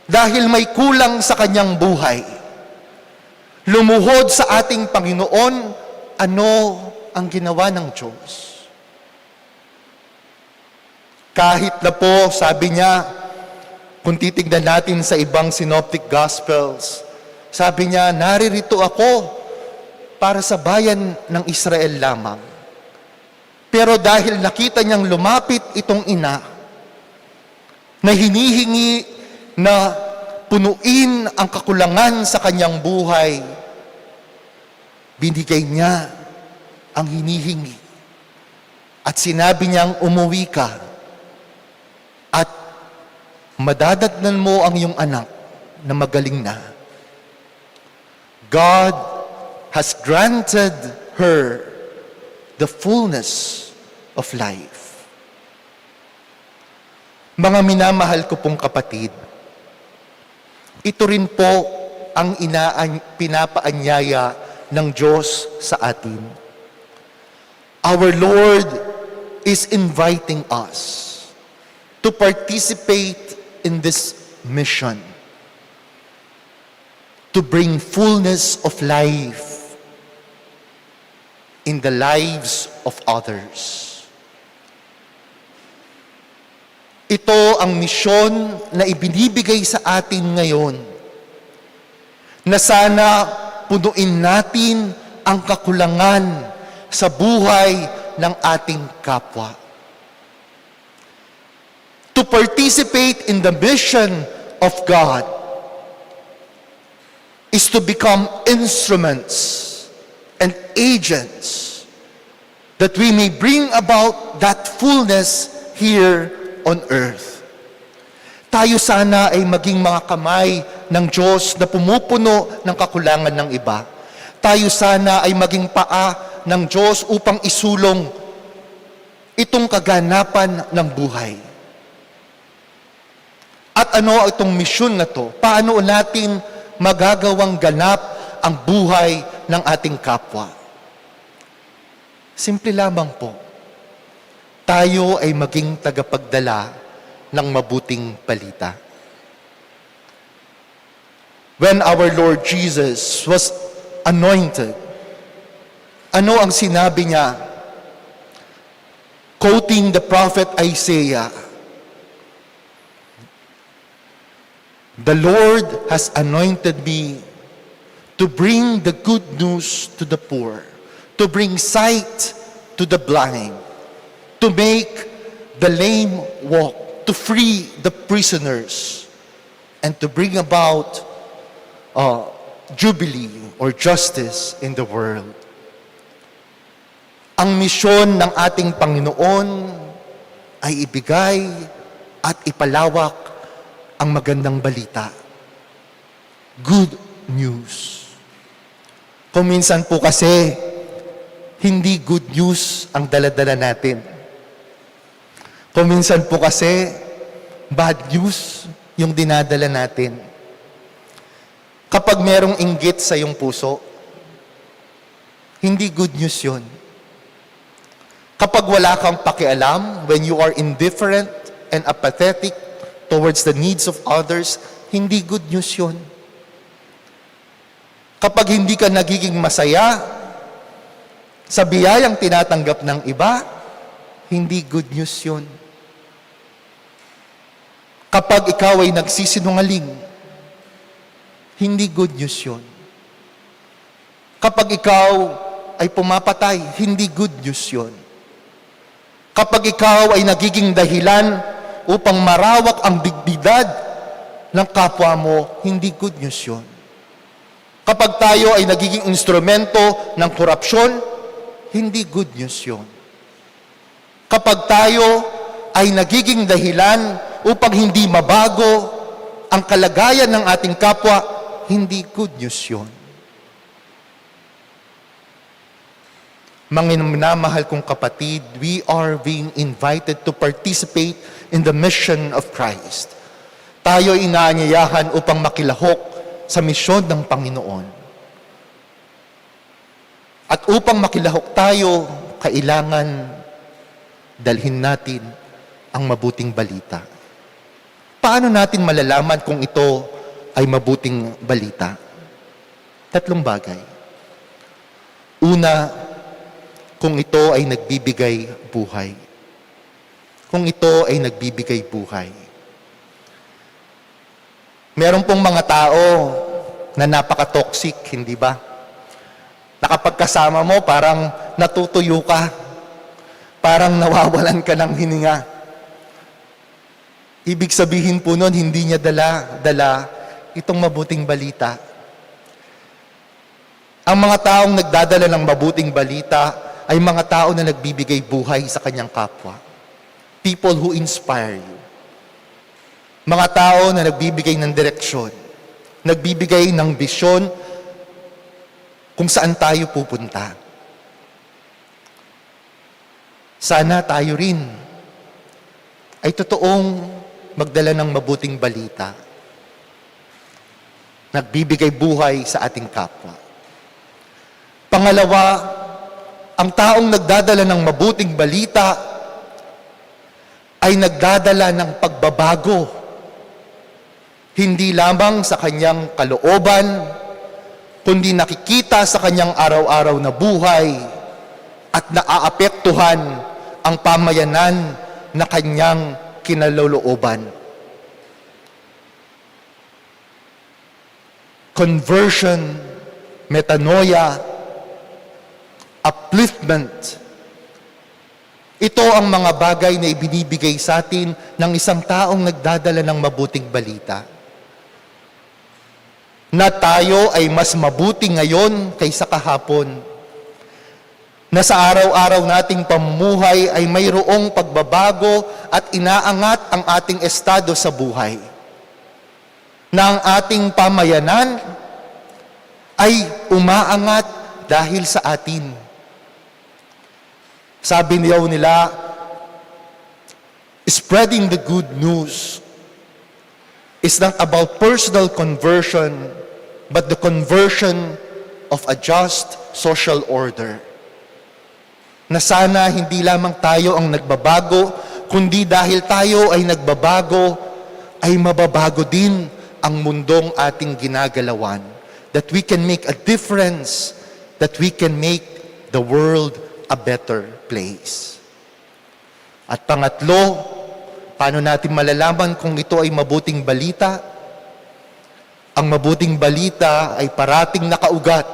dahil may kulang sa kanyang buhay, lumuhod sa ating Panginoon, ano ang ginawa ng Diyos? Kahit na po, sabi niya, kung titignan natin sa ibang synoptic gospels, sabi niya, "Naririto ako para sa bayan ng Israel lamang." Pero dahil nakita niyang lumapit itong ina na hinihingi na punuin ang kakulangan sa kanyang buhay, binigay niya ang hinihingi. At sinabi niyang, "Umuwi ka at madadatnan mo ang iyong anak na magaling na." God has granted her the fullness of life. Mga minamahal ko pong kapatid, ito rin po ang inaan-, pinapaanyaya ng Diyos sa atin. Our Lord is inviting us to participate in this mission, to bring fullness of life in the lives of others. Ito ang misyon na ibinibigay sa atin ngayon, na sana punuin natin ang kakulangan sa buhay ng ating kapwa. To participate in the mission of God is to become instruments and agents that we may bring about that fullness here on earth. Tayo sana ay maging mga kamay ng Diyos na pumupuno ng kakulangan ng iba. Tayo sana ay maging paa ng Diyos upang isulong itong kaganapan ng buhay. At ano itong misyon na 'to? Paano natin magagawang ganap ang buhay ng ating kapwa? Simple lamang po. Tayo ay maging tagapagdala ng mabuting balita. When our Lord Jesus was anointed, ano ang sinabi niya? Quoting the prophet Isaiah, "The Lord has anointed me to bring the good news to the poor, to bring sight to the blind, to make the lame walk, to free the prisoners, and to bring about, uh, jubilee or justice in the world." Ang misyon ng ating Panginoon ay ibigay at ipalawak ang magandang balita. Good news. Kung minsan po kasi, hindi good news ang daladala natin. Kung minsan po kasi, bad news yung dinadala natin. Kapag merong inggit sa iyong puso, hindi good news yun. Kapag wala kang pakialam, when you are indifferent and apathetic towards the needs of others, hindi good news yun. Kapag hindi ka nagiging masaya sa biyayang tinatanggap ng iba, hindi good news yun. Kapag ikaw ay nagsisinungaling, hindi good news yun. Kapag ikaw ay pumapatay, hindi good news yun. Kapag ikaw ay nagiging dahilan upang marawak ang dignidad ng kapwa mo, hindi good news yun. Kapag tayo ay nagiging instrumento ng korupsyon, hindi good news yun. Kapag tayo ay nagiging dahilan upang hindi mabago ang kalagayan ng ating kapwa, hindi good news yun. Mga minamahal kong kapatid, we are being invited to participate in the mission of Christ. Tayo inaanyayahan upang makilahok sa misyon ng Panginoon. At upang makilahok tayo, kailangan dalhin natin ang mabuting balita. Paano natin malalaman kung ito ay mabuting balita? Tatlong bagay. Una, kung ito ay nagbibigay buhay. Kung ito ay nagbibigay buhay. Meron pong mga tao na napaka-toxic, hindi ba? Na kapag kasama mo, parang natutuyo ka, parang nawawalan ka ng hininga. Ibig sabihin po nun, hindi niya dala, dala itong mabuting balita. Ang mga taong nagdadala ng mabuting balita ay mga tao na nagbibigay buhay sa kanyang kapwa. People who inspire you. Mga tao na nagbibigay ng direksyon, nagbibigay ng bisyon kung saan tayo pupunta. Sana tayo rin ay totoong magdala ng mabuting balita, nagbibigay buhay sa ating kapwa. Pangalawa, ang taong nagdadala ng mabuting balita ay nagdadala ng pagbabago, hindi lamang sa kanyang kalooban, kundi nakikita sa kanyang araw-araw na buhay at naaapektuhan ang pamayanan na kanyang kinalolooban. Conversion, metanoia, upliftment. Ito ang mga bagay na ibinibigay sa atin ng isang taong nagdadala ng mabuting balita. Na tayo ay mas mabuti ngayon kaysa kahapon. Na sa araw-araw nating pamumuhay ay mayroong pagbabago at inaangat ang ating estado sa buhay. Na ang ating pamayanan ay umaangat dahil sa atin. Sabi daw nila, spreading the good news is not about personal conversion, but the conversion of a just social order. Na sana hindi lamang tayo ang nagbabago, kundi dahil tayo ay nagbabago, ay mababago din ang mundong ating ginagalawan. That we can make a difference, that we can make the world a better place. At pangatlo, paano natin malalaman kung ito ay mabuting balita? Ang mabuting balita ay parating nakaugat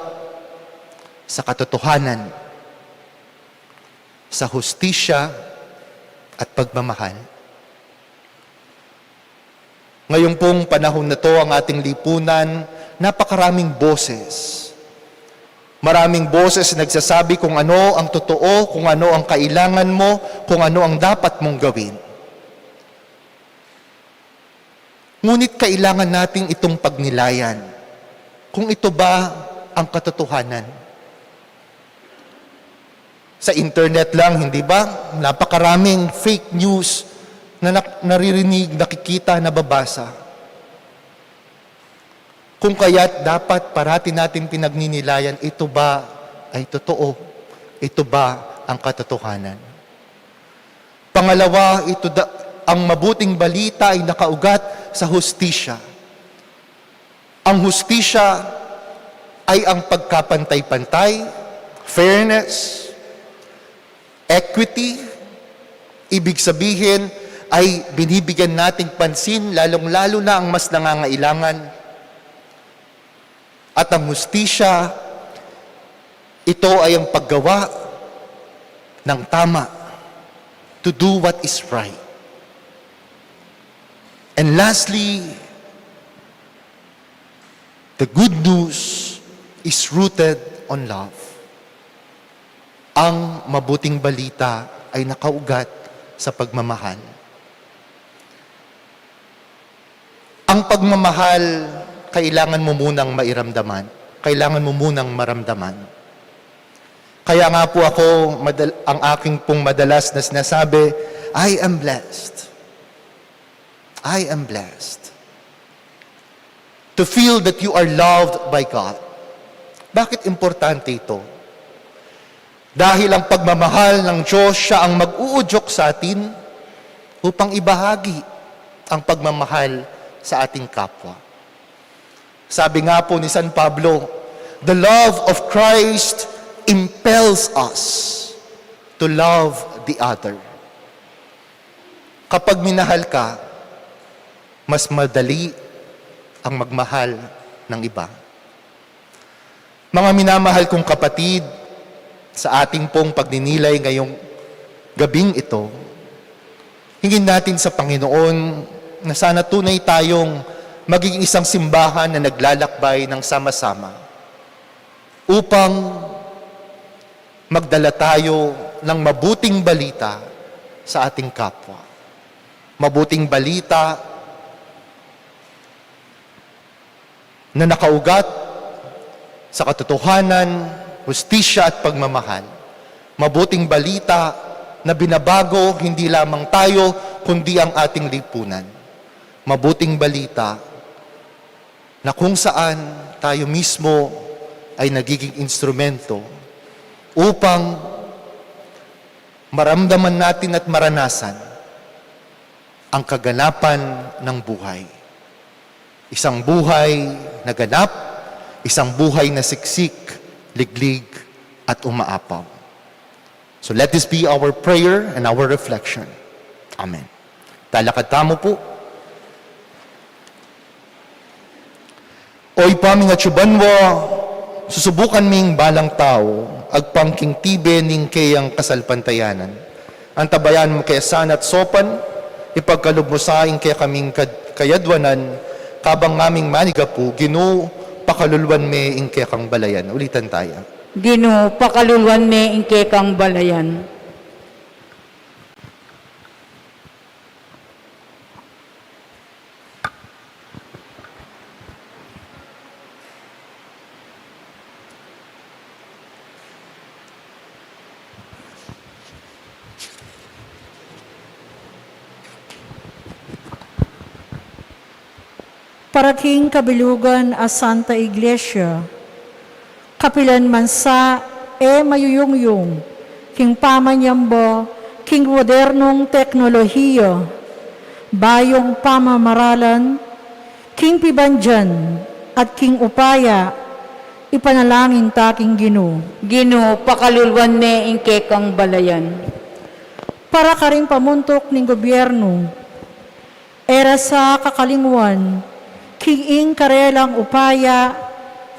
sa katotohanan, sa hustisya at pagmamahal. Ngayong pong panahon na 'to, ang ating lipunan, napakaraming boses. Maraming boses nagsasabi kung ano ang totoo, kung ano ang kailangan mo, kung ano ang dapat mong gawin. Ngunit kailangan nating itong pagnilayan, kung ito ba ang katotohanan. Sa internet lang, hindi ba? Napakaraming fake news na nak-, naririnig, nakikita, nababasa. Kung kaya't dapat parati natin pinagninilayan, ito ba ay totoo? Ito ba ang katotohanan? Pangalawa, ito da-, ang mabuting balita ay nakaugat sa hustisya. Ang hustisya ay ang pagkapantay-pantay, fairness, equity. Ibig sabihin ay binibigyan nating pansin, lalong-lalo na ang mas nangangailangan. At ang hustisya, ito ay ang paggawa ng tama, to do what is right. And lastly, the good news is rooted on love. Ang mabuting balita ay nakaugat sa pagmamahal. Ang pagmamahal, kailangan mo munang mairamdaman. Kailangan mo munang maramdaman. Kaya nga po ako, madal-, ang aking pong madalas na sinasabi, "I am blessed. I am blessed." To feel that you are loved by God. Bakit importante ito? Dahil ang pagmamahal ng Diyos, siya ang mag-uudyok sa atin upang ibahagi ang pagmamahal sa ating kapwa. Sabi nga po ni San Pablo, "The love of Christ impels us to love the other." Kapag minahal ka, mas madali ang magmahal ng iba. Mga minamahal kong kapatid, sa ating pong pagninilay ngayong gabing ito, hingin natin sa Panginoon na sana tunay tayong maging isang simbahan na naglalakbay ng sama-sama upang magdala tayo ng mabuting balita sa ating kapwa. Mabuting balita na nakaugat sa katotohanan, hustisya at pagmamahal. Mabuting balita na binabago hindi lamang tayo, kundi ang ating lipunan. Mabuting balita na kung saan tayo mismo ay nagiging instrumento upang maramdaman natin at maranasan ang kaganapan ng buhay. Isang buhay na ganap, isang buhay na siksik, liglig, at umaapaw. So let this be our prayer and our reflection. Amen. Talakad tamu po. O Ibpa ming atsu banua, susubukan ming balang tau, agpang king tibe ning keyang kasalpantayanan. Antabayanan mu ke sana at saupan, ipagkalub mu sa ing kekaming kad-, kayadwanan, kabang ngaming manigapu, Ginu, pakaluluan me ing kekang balayan. Ulitan taya. Ginu, pakaluluan me ing kekang balayan. Para king kabilugan a Santa Iglesia, kapilan man sa e mayuyungyung king pamanyamba king modernong teknolohiya, bayung pamamaralan, king pibandian at king upaya, ipanalangin ta king Ginu. Ginu, pakaluluan me ing kekang balayan. Para karing pamuntuk ning gobyernu, e ra sa kakalingwan king ing karelang upaya,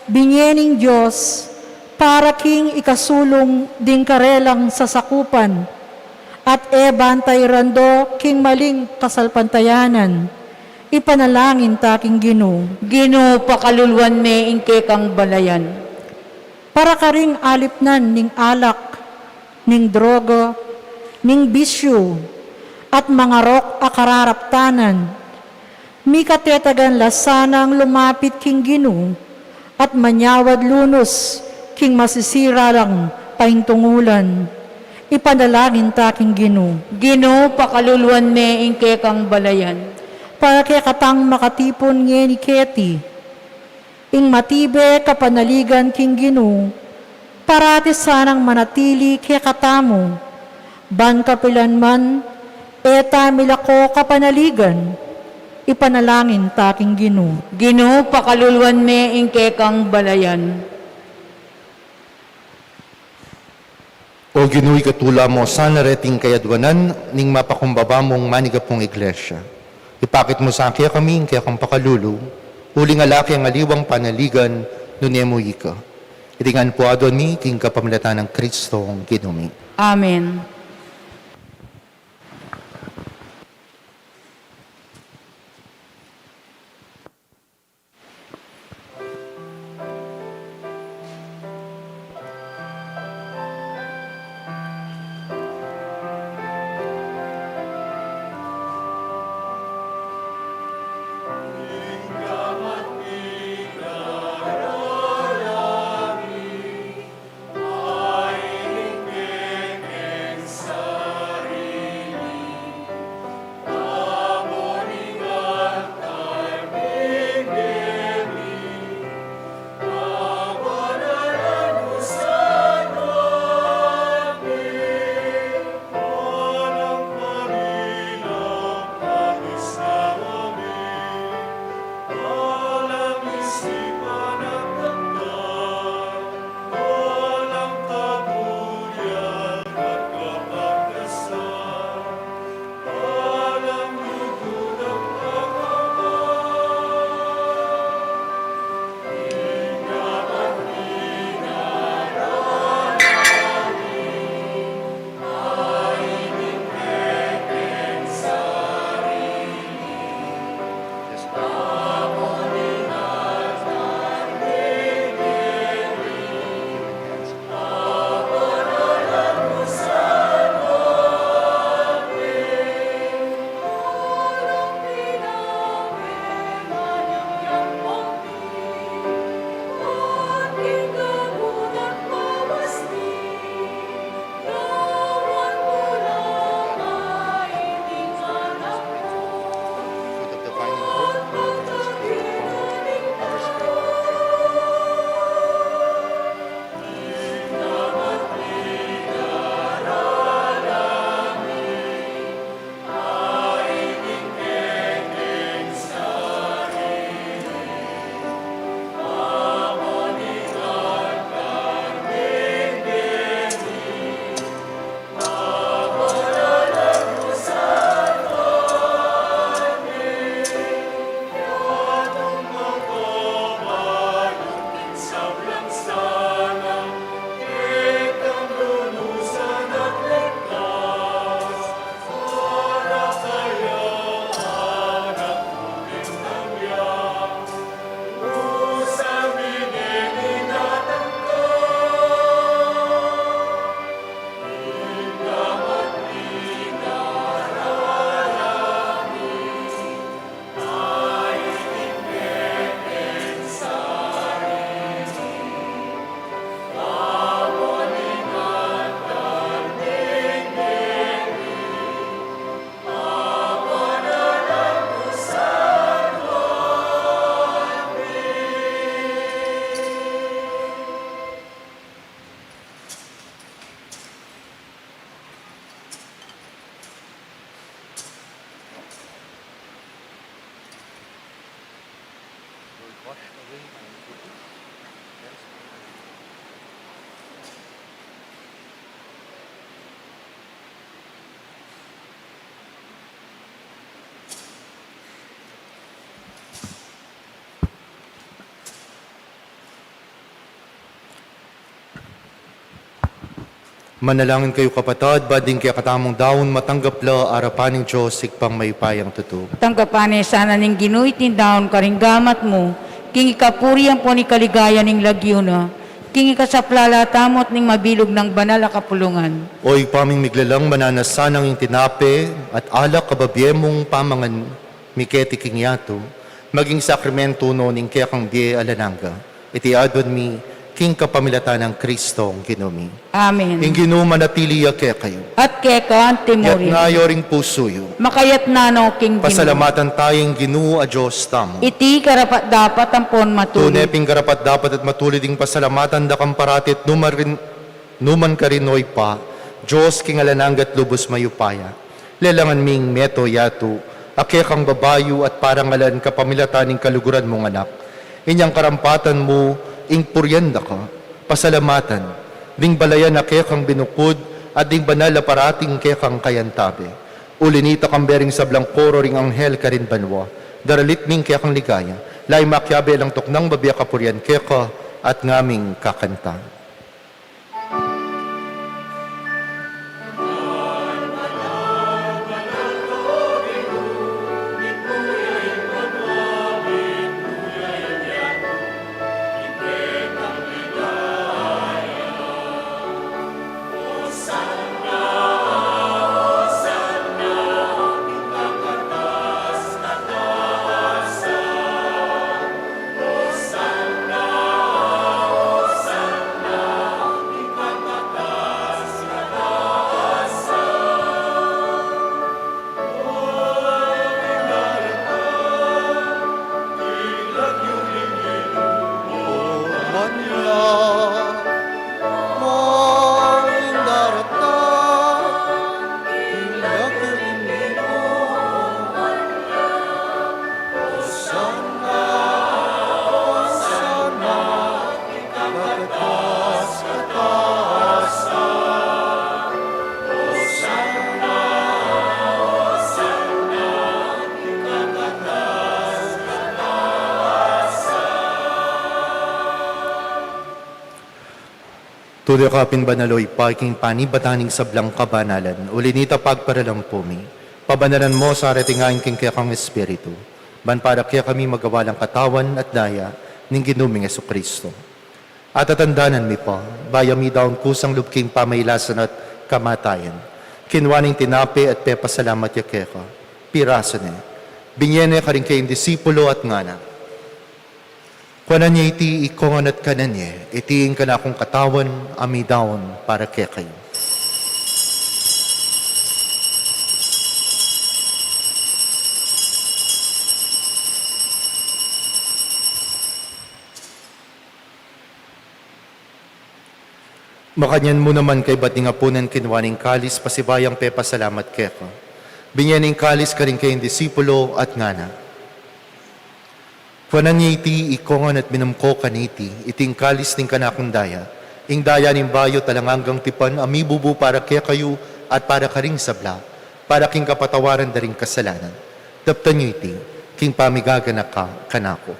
binie ning Dios para king ikasulung ding karelang sasakupan, at e bantay rando king maling kasalpantayanan, ipanalangin ta king Ginu. Ginu, pakaluluan me ing kekang balayan. Para karing alipnan ning alak, ning droga, ning bisyu, at mangarok a kararaptanan, mikatetagan la sanang lumapit king Ginu, at manyawad lunus king masisira lang paintungulan. Ipanalangin ta king Ginu. Ginu, pakaluluan me ing kekang balayan. Para kekatang makatipun ngeni keti, ing matibe kapanaligan king Ginu, parati sanang manatili kekatamu, ban kapilan man e ta milako kapanaligan, ipanalangin ta king Ginu. Ginu, pakaluluan me ing kekang balayan. O Ginu, ikatula mu sana reting kayadwanan ning mapakumbaba mung manigapung Iglesia. Ipakit mu sa kekami ing kekang pakalulu, uling ala keng aliwang panaligan nune mu ika. Iti ngan pu aduan mi king kapamilatan nang Kristong Ginu mi. Amen. Manalangin kayu, kapatad, ba ding kekatamung daun matanggap la arapan ning Dios, Ibpang mayupayang tutu. Tanggapan na sana ning Ginu iting daun karing gamat mu, king ikapuri ampon ikaligaya ning lagyu na, king ikasaplala tamu at ning mabilug nang banal a kapulungan. O Ibpa ming miglalang, mananu na sanang ing tinape at alak a bibie mung pamangan mi keti king yatu, maging sakramento no ning kekang bie alang angga. Iti aduan mi king kapamilatan nang Kristong Ginu mi. Amen. Ing Ginu manatili ya kekayu. At keka antimurin. Itas yu ring pusu yu. Makaitas na no king Ginu. Pasalamatan taya ing Ginu a Dios tamu. Iti karapat-dapat ampon matulid. Tune pin karapat-dapat at matulid ing pasalamatan da kang parati at nu man rin, nu man karin, o Ibpa, Dios king alang angga at lubus mayupaya. Lelangan ming metung yatu a kekang babayu at parangalan kapamilatan ning kaluguran mung Anak. Inyang karampatan mu ing purian da ka, pasalamatan, ding balayan a kekang binukud, at ding banal a parating kekang kayantabe. Uli nita, kambe ring sablang koro ring anghel karin banua, daralit mi ing kekang ligaya, lalu makiabe lang tuknang bibie kapurian keka, at ngaming kakanta. Tune ka pin banal, o Ibpa, king panibatan ning sablang kabanalan. Uli nita, pagparalampu mi, pabanalan mu sa reting ain king kekang Espiritu, ban para kekami magawa lang katawan at daya ning Ginu ming Jesucristo. At tatandanan mi pa, bayu mi daun kusang lub king pamailasan at kamatayan, kinua ne ing tinape at pepasalamat ya keka, pirasu ne, binie ne karing kayang disipulo at ngana: Kuanan ye iti ikong ngan at kanan ye, iti ing kanakung katawan a midaun para kekayu. Makanyan mu naman kaybat ning apunan, kinua ne ing kalis, pasibayung pepasalamat keka, binie ne ing kalis karing kayang disipulo at ngana: Kuanan ye iti ikong ngan at minum ko kaniti, iti ing kalis ning kanakung daya, ing daya ning bayu at alang anggang tipan a mibubu para kekayu at para karing sabla, para king kapatawaran da ring kasalanan. Daptan yu iti king pamigaganaka kanaku.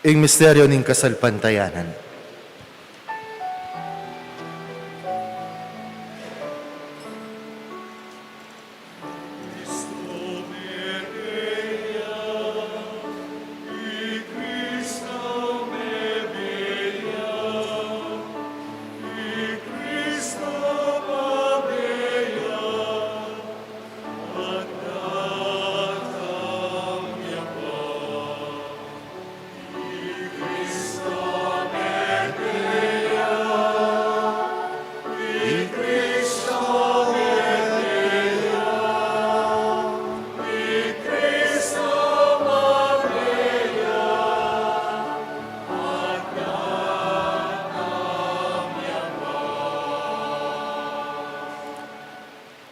Ing misteryu ning kasalpantayanan.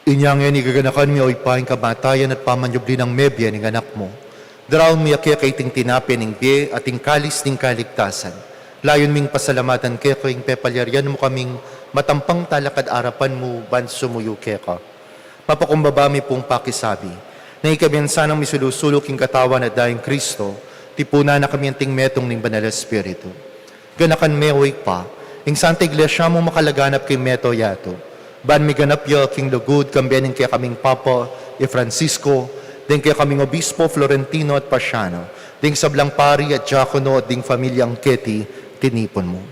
Inya ngeni gaganakan mi, o Ibpa, ing kamatayan at pamanyubli nang mebie ning Anak mu. Daraun mi keka iting tinape ning bie at ing kalis ning kaligtasan. Layun ming pasalamatan keka ing pepalyarian mu kaming matampang talakad arapan mu ban sumuyu keka. Mapakumbaba mi pung pakisabi na ikami sanang misulu-sulu king katawan at dayang Kristo, tipunan na kami anting metung ning Banal Espiritu. Ganakan me, o Ibpa, ing Santa Iglesia mu makalaganap king mabilug a yatu, ban miganap ya king lugud, kambe ning kekaming Papa i Francisco, ding kekaming Obispo Florentino at Pasiano, ding sablang pari at diakono at ding pamilyang keti tinipun mu.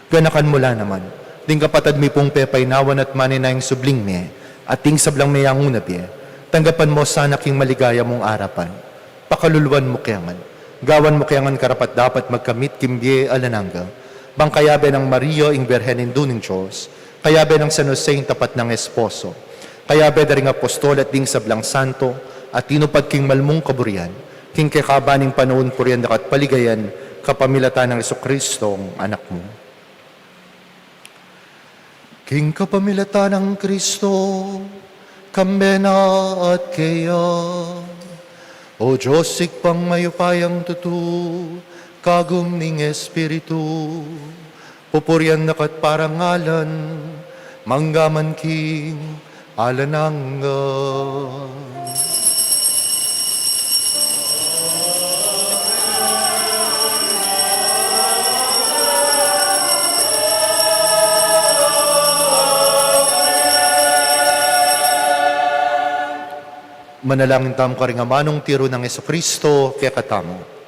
Ganakan mu la naman ding kapatad mi pung pepainawan at manenayang subling mie, at ding sablang meyangu na bie, tanggapan mu sana king maligaya mung arapan. Pakaluluan mu kaya ngan, gawan mu kaya ngan karapat-dapat magkamit king bie alang angga, bang kayabe nang Maria ing Birhen Indu ning Dios, kayabe nang San Jose ing tapat nang esposo, kayabe da ring apostol at ding sablang santo a tinupad king malmung kaburian, king kekaban ning panaun purian da ka at paligayan, kapamilatan nang Jesucristo, Anak mu. King kapamilatan nang Kristo, kambe na at keya, o Dios Ibpang mayupayang tutu, kagum ning Espiritu, pupurian da ka at parangalan, mangga man king alang angga. Manalangin tamu karing amanung tiru nang Jesucristo kekatamu.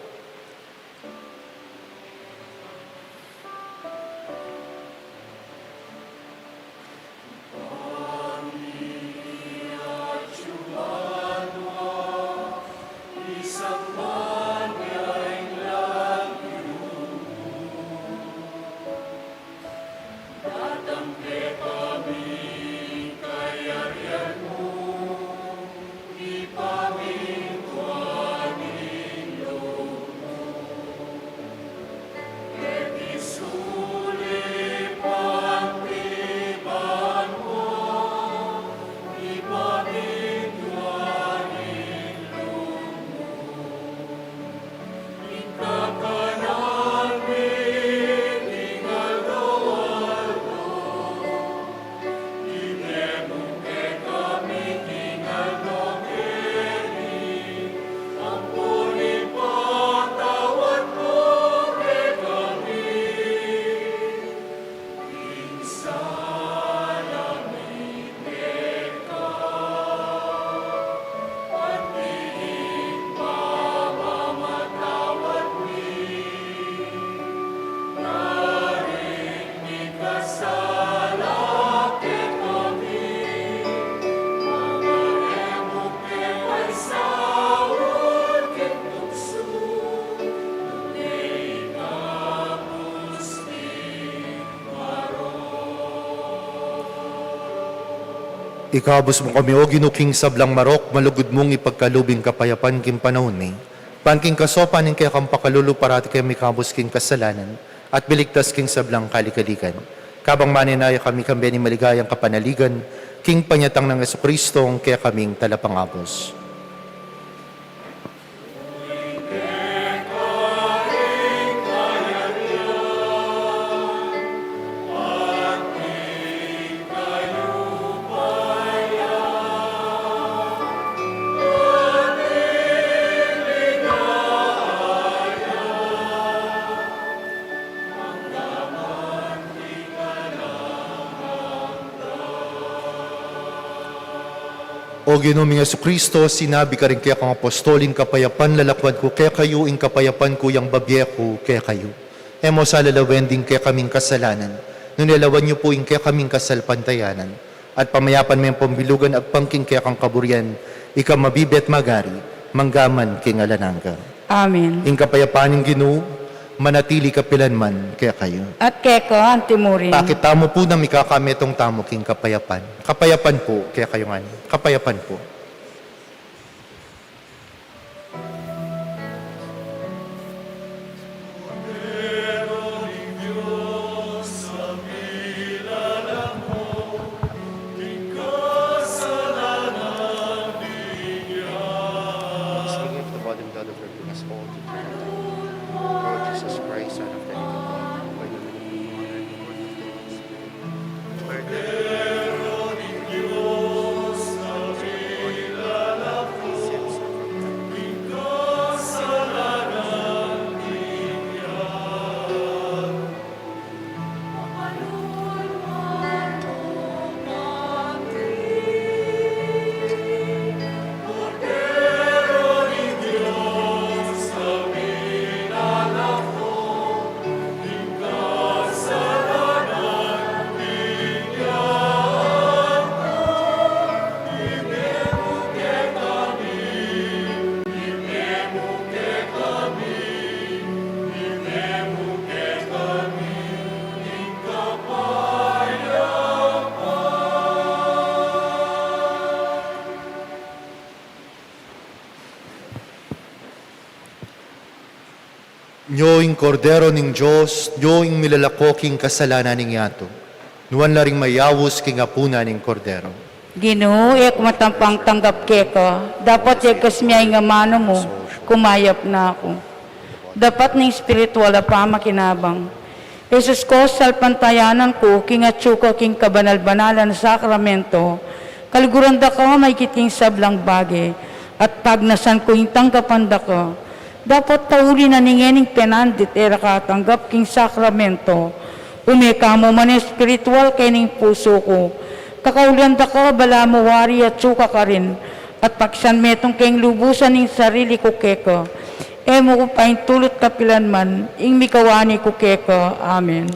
Ikabus mu kami, O Ginu, king sablang marok, malugud mung ipagkalub ing kapayapan king panaun mi. Ban king kasopan ning kekang pakalulu, parati kami ikabus king kasalanan, at miligtas king sablang kalikalikan. Kabang manenaya kami kambe ning maligayang kapanaligan, king panyatang nang Jesucristo, ing kekaming Talapangabus. O Ginu ming Jesucristo, sinabi karing kekang apostol, ing kapayapan lalakuan ku kekayu, ing kapayapan ku yang babie ku kekayu. E mu sa lalawen ding kekaming kasalanan, nune lawan yu pu ing kekaming kasalpantayanan, at pamayapan me ing pambilugan agpang king kekang kaburian, ika mabibie at magari, mangga man king alang angga. Amen. Ing kapayapan ning Ginu manatili kapilan man kekayu. At keka anti mu rin. Pakit tamu pu na mikakametung tamu king kapayapan. Kapayapan pu kekayu ngan. Kapayapan pu. Nyo ing Kordero ning Dios, nyo ing milalako king kasalanan ning yatu. Nuan la ring mayaus king apunan ning Kordero. Ginu, e ku matampang tanggap keka, dapot yagkas me ing amanu mu, kumayap na ku. Dapat ning espiritual a pamakinabang. Jesus ku, salpantayanan ku king atsu ka king kabanal-banalan a sakramento, kaluguran da ka maigit king sablang bage, at pagnasan ku ing tanggapan da ka. Dapot tauli na ning ngening penandit e ra katanggap king sakramento, ume ka mu man espiritual kening pusu ku. Kakaulian da ka, balamu wari atsu ka karin, at pakisan metung keng lubusan ing sarili ku keka. E mu ku paintulut kapilan man, ing mikawani ku keka. Amen.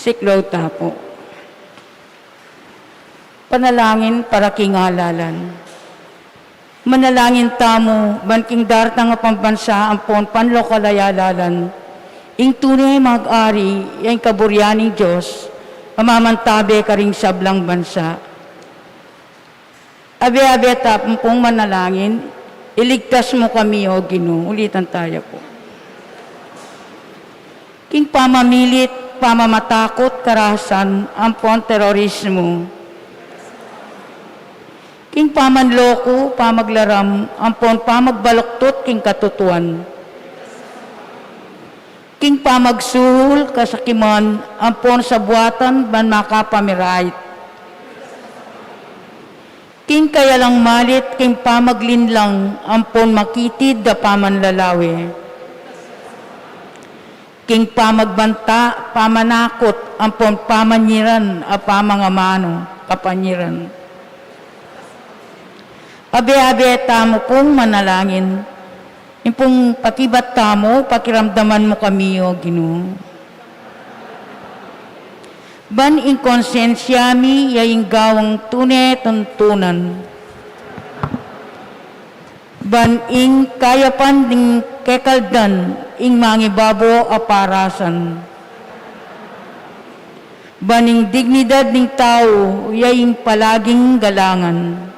Siklaud ta pu. Panalangin para king alalan. Manalangin tamu, ban king daratang a pambansa ampon panlokal a alalan, ing tune mag-ari, ya ing kaburian ning Dios, a mamantabe karing sablang bansa. Abe-abe ta pung manalangin, iligtas mu kami, O Ginu. Ulitan taya pu. King pamamilit, pamamatakut, karahasan, ampon terorismu. King pamanloku, pamaglaram, ampon pamagbaluktut king katutuan. King pamagsuhul, kasakiman, ampon sabuatan ban makapamirayt. King kayalang malit, king pamaglinlang, ampon makitid a pamanlalawe. King pamagbanta, pamanakut, ampon pamanyiran a pamangamanu, kapanyiran. Abe-abe tamu pung manalangin. Ing pung pakibat tamu, pakiramdaman mu kami, O Ginu. Ban ing konsensya mi, ya ing gawang tune tuntunan. Ban ing kayapan ding kekaldan, ing mangibabo a parasan. Ban ing dignidad ning tau, ya ing palaging galangan.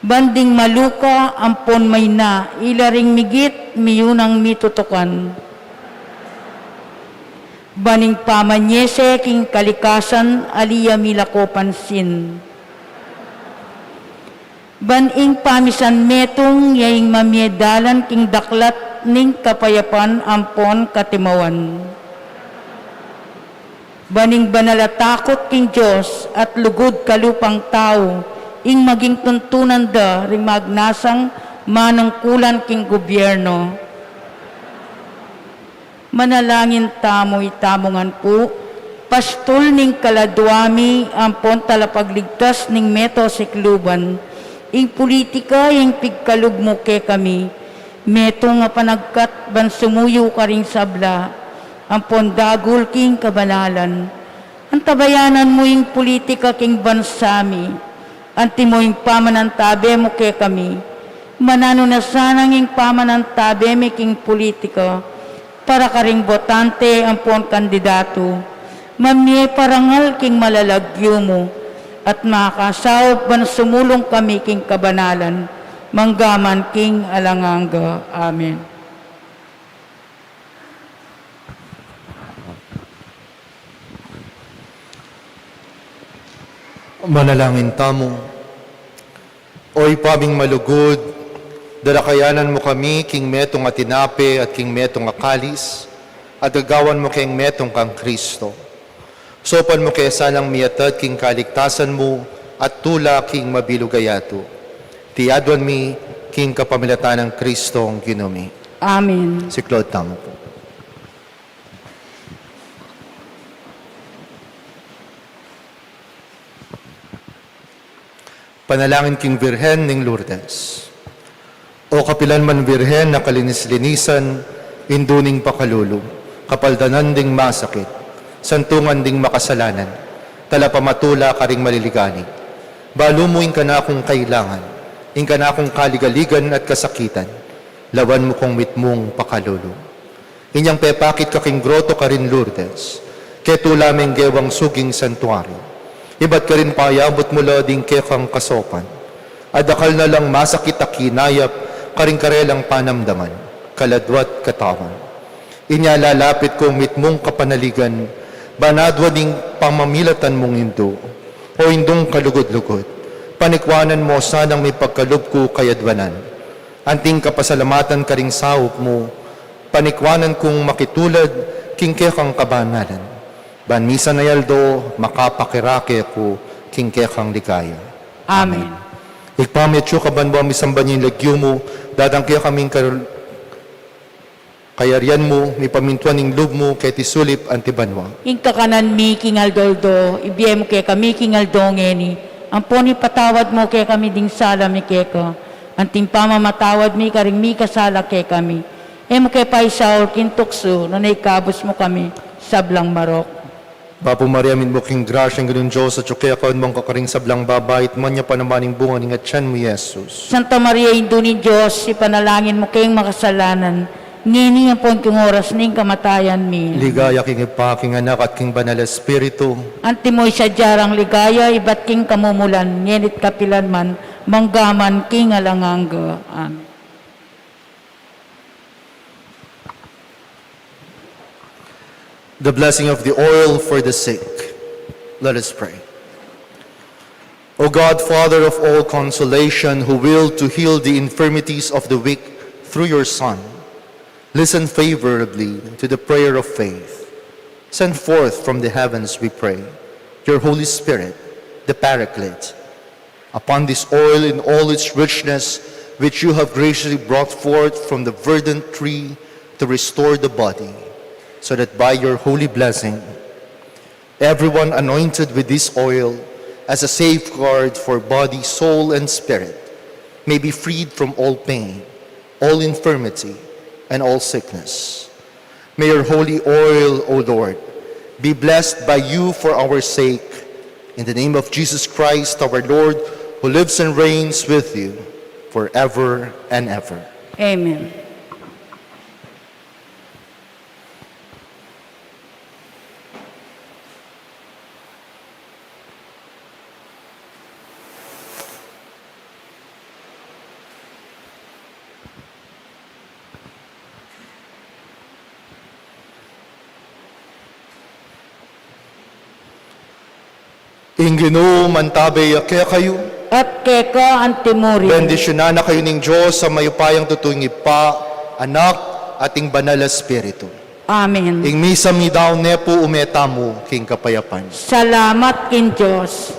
Ban ding maluka ampon maina, ila ring migit miyunang mitutukan. Ban ing pamanyese king kalikasan, ali ya milako pansin. Ban ing pamisan metung, ya ing mamie dalan king daklat ning kapayapan ampon katimawan. Ban ing banal a takut king Dios at lugud kalupang tau, ing maging tuntunan da ring magnasang manungkulan king gubyerno. Manalangin tamu itamu ngan pu, pastul ning kaladua mi, ampon talapagligtas ning meto sikluban. Ing pulitika, ing pigkalub mu kekami, metung a panagkat ban sumuyu karing sabla, ampon dagul king kabanalan. Antabayanan mu ing pulitika king bansa mi, antimo ing pamanantabe mu kekami. Mananu na sanang ing pamanantabe mi king pulitika, para karing botante ampon kandidatu, mamie parangal king malalagyu mu, at makasaup ban sumulung kami king kabanalan, manggaman king alang angga. Amen. Manalangin tamu. O Ibpa ming malugud, dalakayanan mu kami king metung a tinape at king metung a kalis, at gagawan mu keng metung kang Kristo. Saupan mu ke sanang miatad king kaligtasan mu at tula king mabilug a yatu. Iti aduan mi king kapamilatan nang Kristong Ginu mi. Amen. Siklaud tamu pu. Panalangin king Birhen ning Lourdes. O kapilan man Birhen a kalinis-linisan, indu ning pakalulu, kapaldanan ding masakit, santungan ding makasalanan, talapamatula karing maliligani, balu mu ing kanakung kailangan, ing kanakung kaligaligan at kasakitan, lawan mu kung mitmung pakalulu. Inyang pepakit ka king groto karin Lourdes, ketula meng gewang suging santuario. Ibat karin payabut mu la ding kekang kasaupan. Adakal na lang masakit a kinayap karing karelang panamdaman, kaladwa't katawan. Inya lalapit kung mitmung kapanaligan, ban adwan ing pamamilatan mung indu, o indung kalugud-lugud. Panikwanan mu sanang mipagkalub ku kayadwanan. Anting kapasalamatan karing saup mu, panikwanan kung makitulad king kekang kabanalan. Ban misan a aldo, makapakirake ku king kekang ligaya. Amen. Ibpa mi atsu ka banua, misamban ya ing lagyu mu, datang kekami ing kar-, kayarian mu, mipamintuan ing lub mu, keti sulip anti banua. Ing kakanan mi king aldo-aldo, ibie mu kekami king aldo ngeni, ampon ipatawad mu kekami ding sala mi keka, anting pamamatawad mi karing mikasala kekami. E mu ke paisaul king tuksu, nune ikabus mu kami sablang marok. Bapu Maria, mitmu ka king grasya, ing Ginung Dios atyu keka, nuan ka karing sablang babai, at nuan ya pa naman ing bunga ning atian mu, i Jesus. Santa Maria, Indu ning Dios, ipanalangin mu keng makasalanan, ngeni ampon king oras ning kamatayan mi. Ligaya king Ibpa, king Anak, at king Banal Espiritu. Antimo ing sadya rang ligaya ibat king kamumulan, ngeni't kapilan man, manggaman king alang angga. Amen. The blessing of the oil for the sick. Let us pray. O God, Father of all consolation, who willed to heal the infirmities of the weak through your Son, listen favorably to the prayer of faith. Send forth from the heavens, we pray, your Holy Spirit, the Paraclete, upon this oil in all its richness, which you have graciously brought forth from the verdant tree to restore the body, so that by your holy blessing, everyone anointed with this oil as a safeguard for body, soul, and spirit may be freed from all pain, all infirmity, and all sickness. May your holy oil, O Lord, be blessed by you for our sake. In the name of Jesus Christ, our Lord, who lives and reigns with you forever and ever. Amen. Ing Ginu mantabe ya kekayu. At keka antimurin. Bendisyunan na kayu ning Dios a mayupayang tutu, ing Ibpa, Anak, at ing Banal a Espiritu. Amen. Ing misa mi daun ne pu, ume tamu king kapayapan. Salamat king Dios.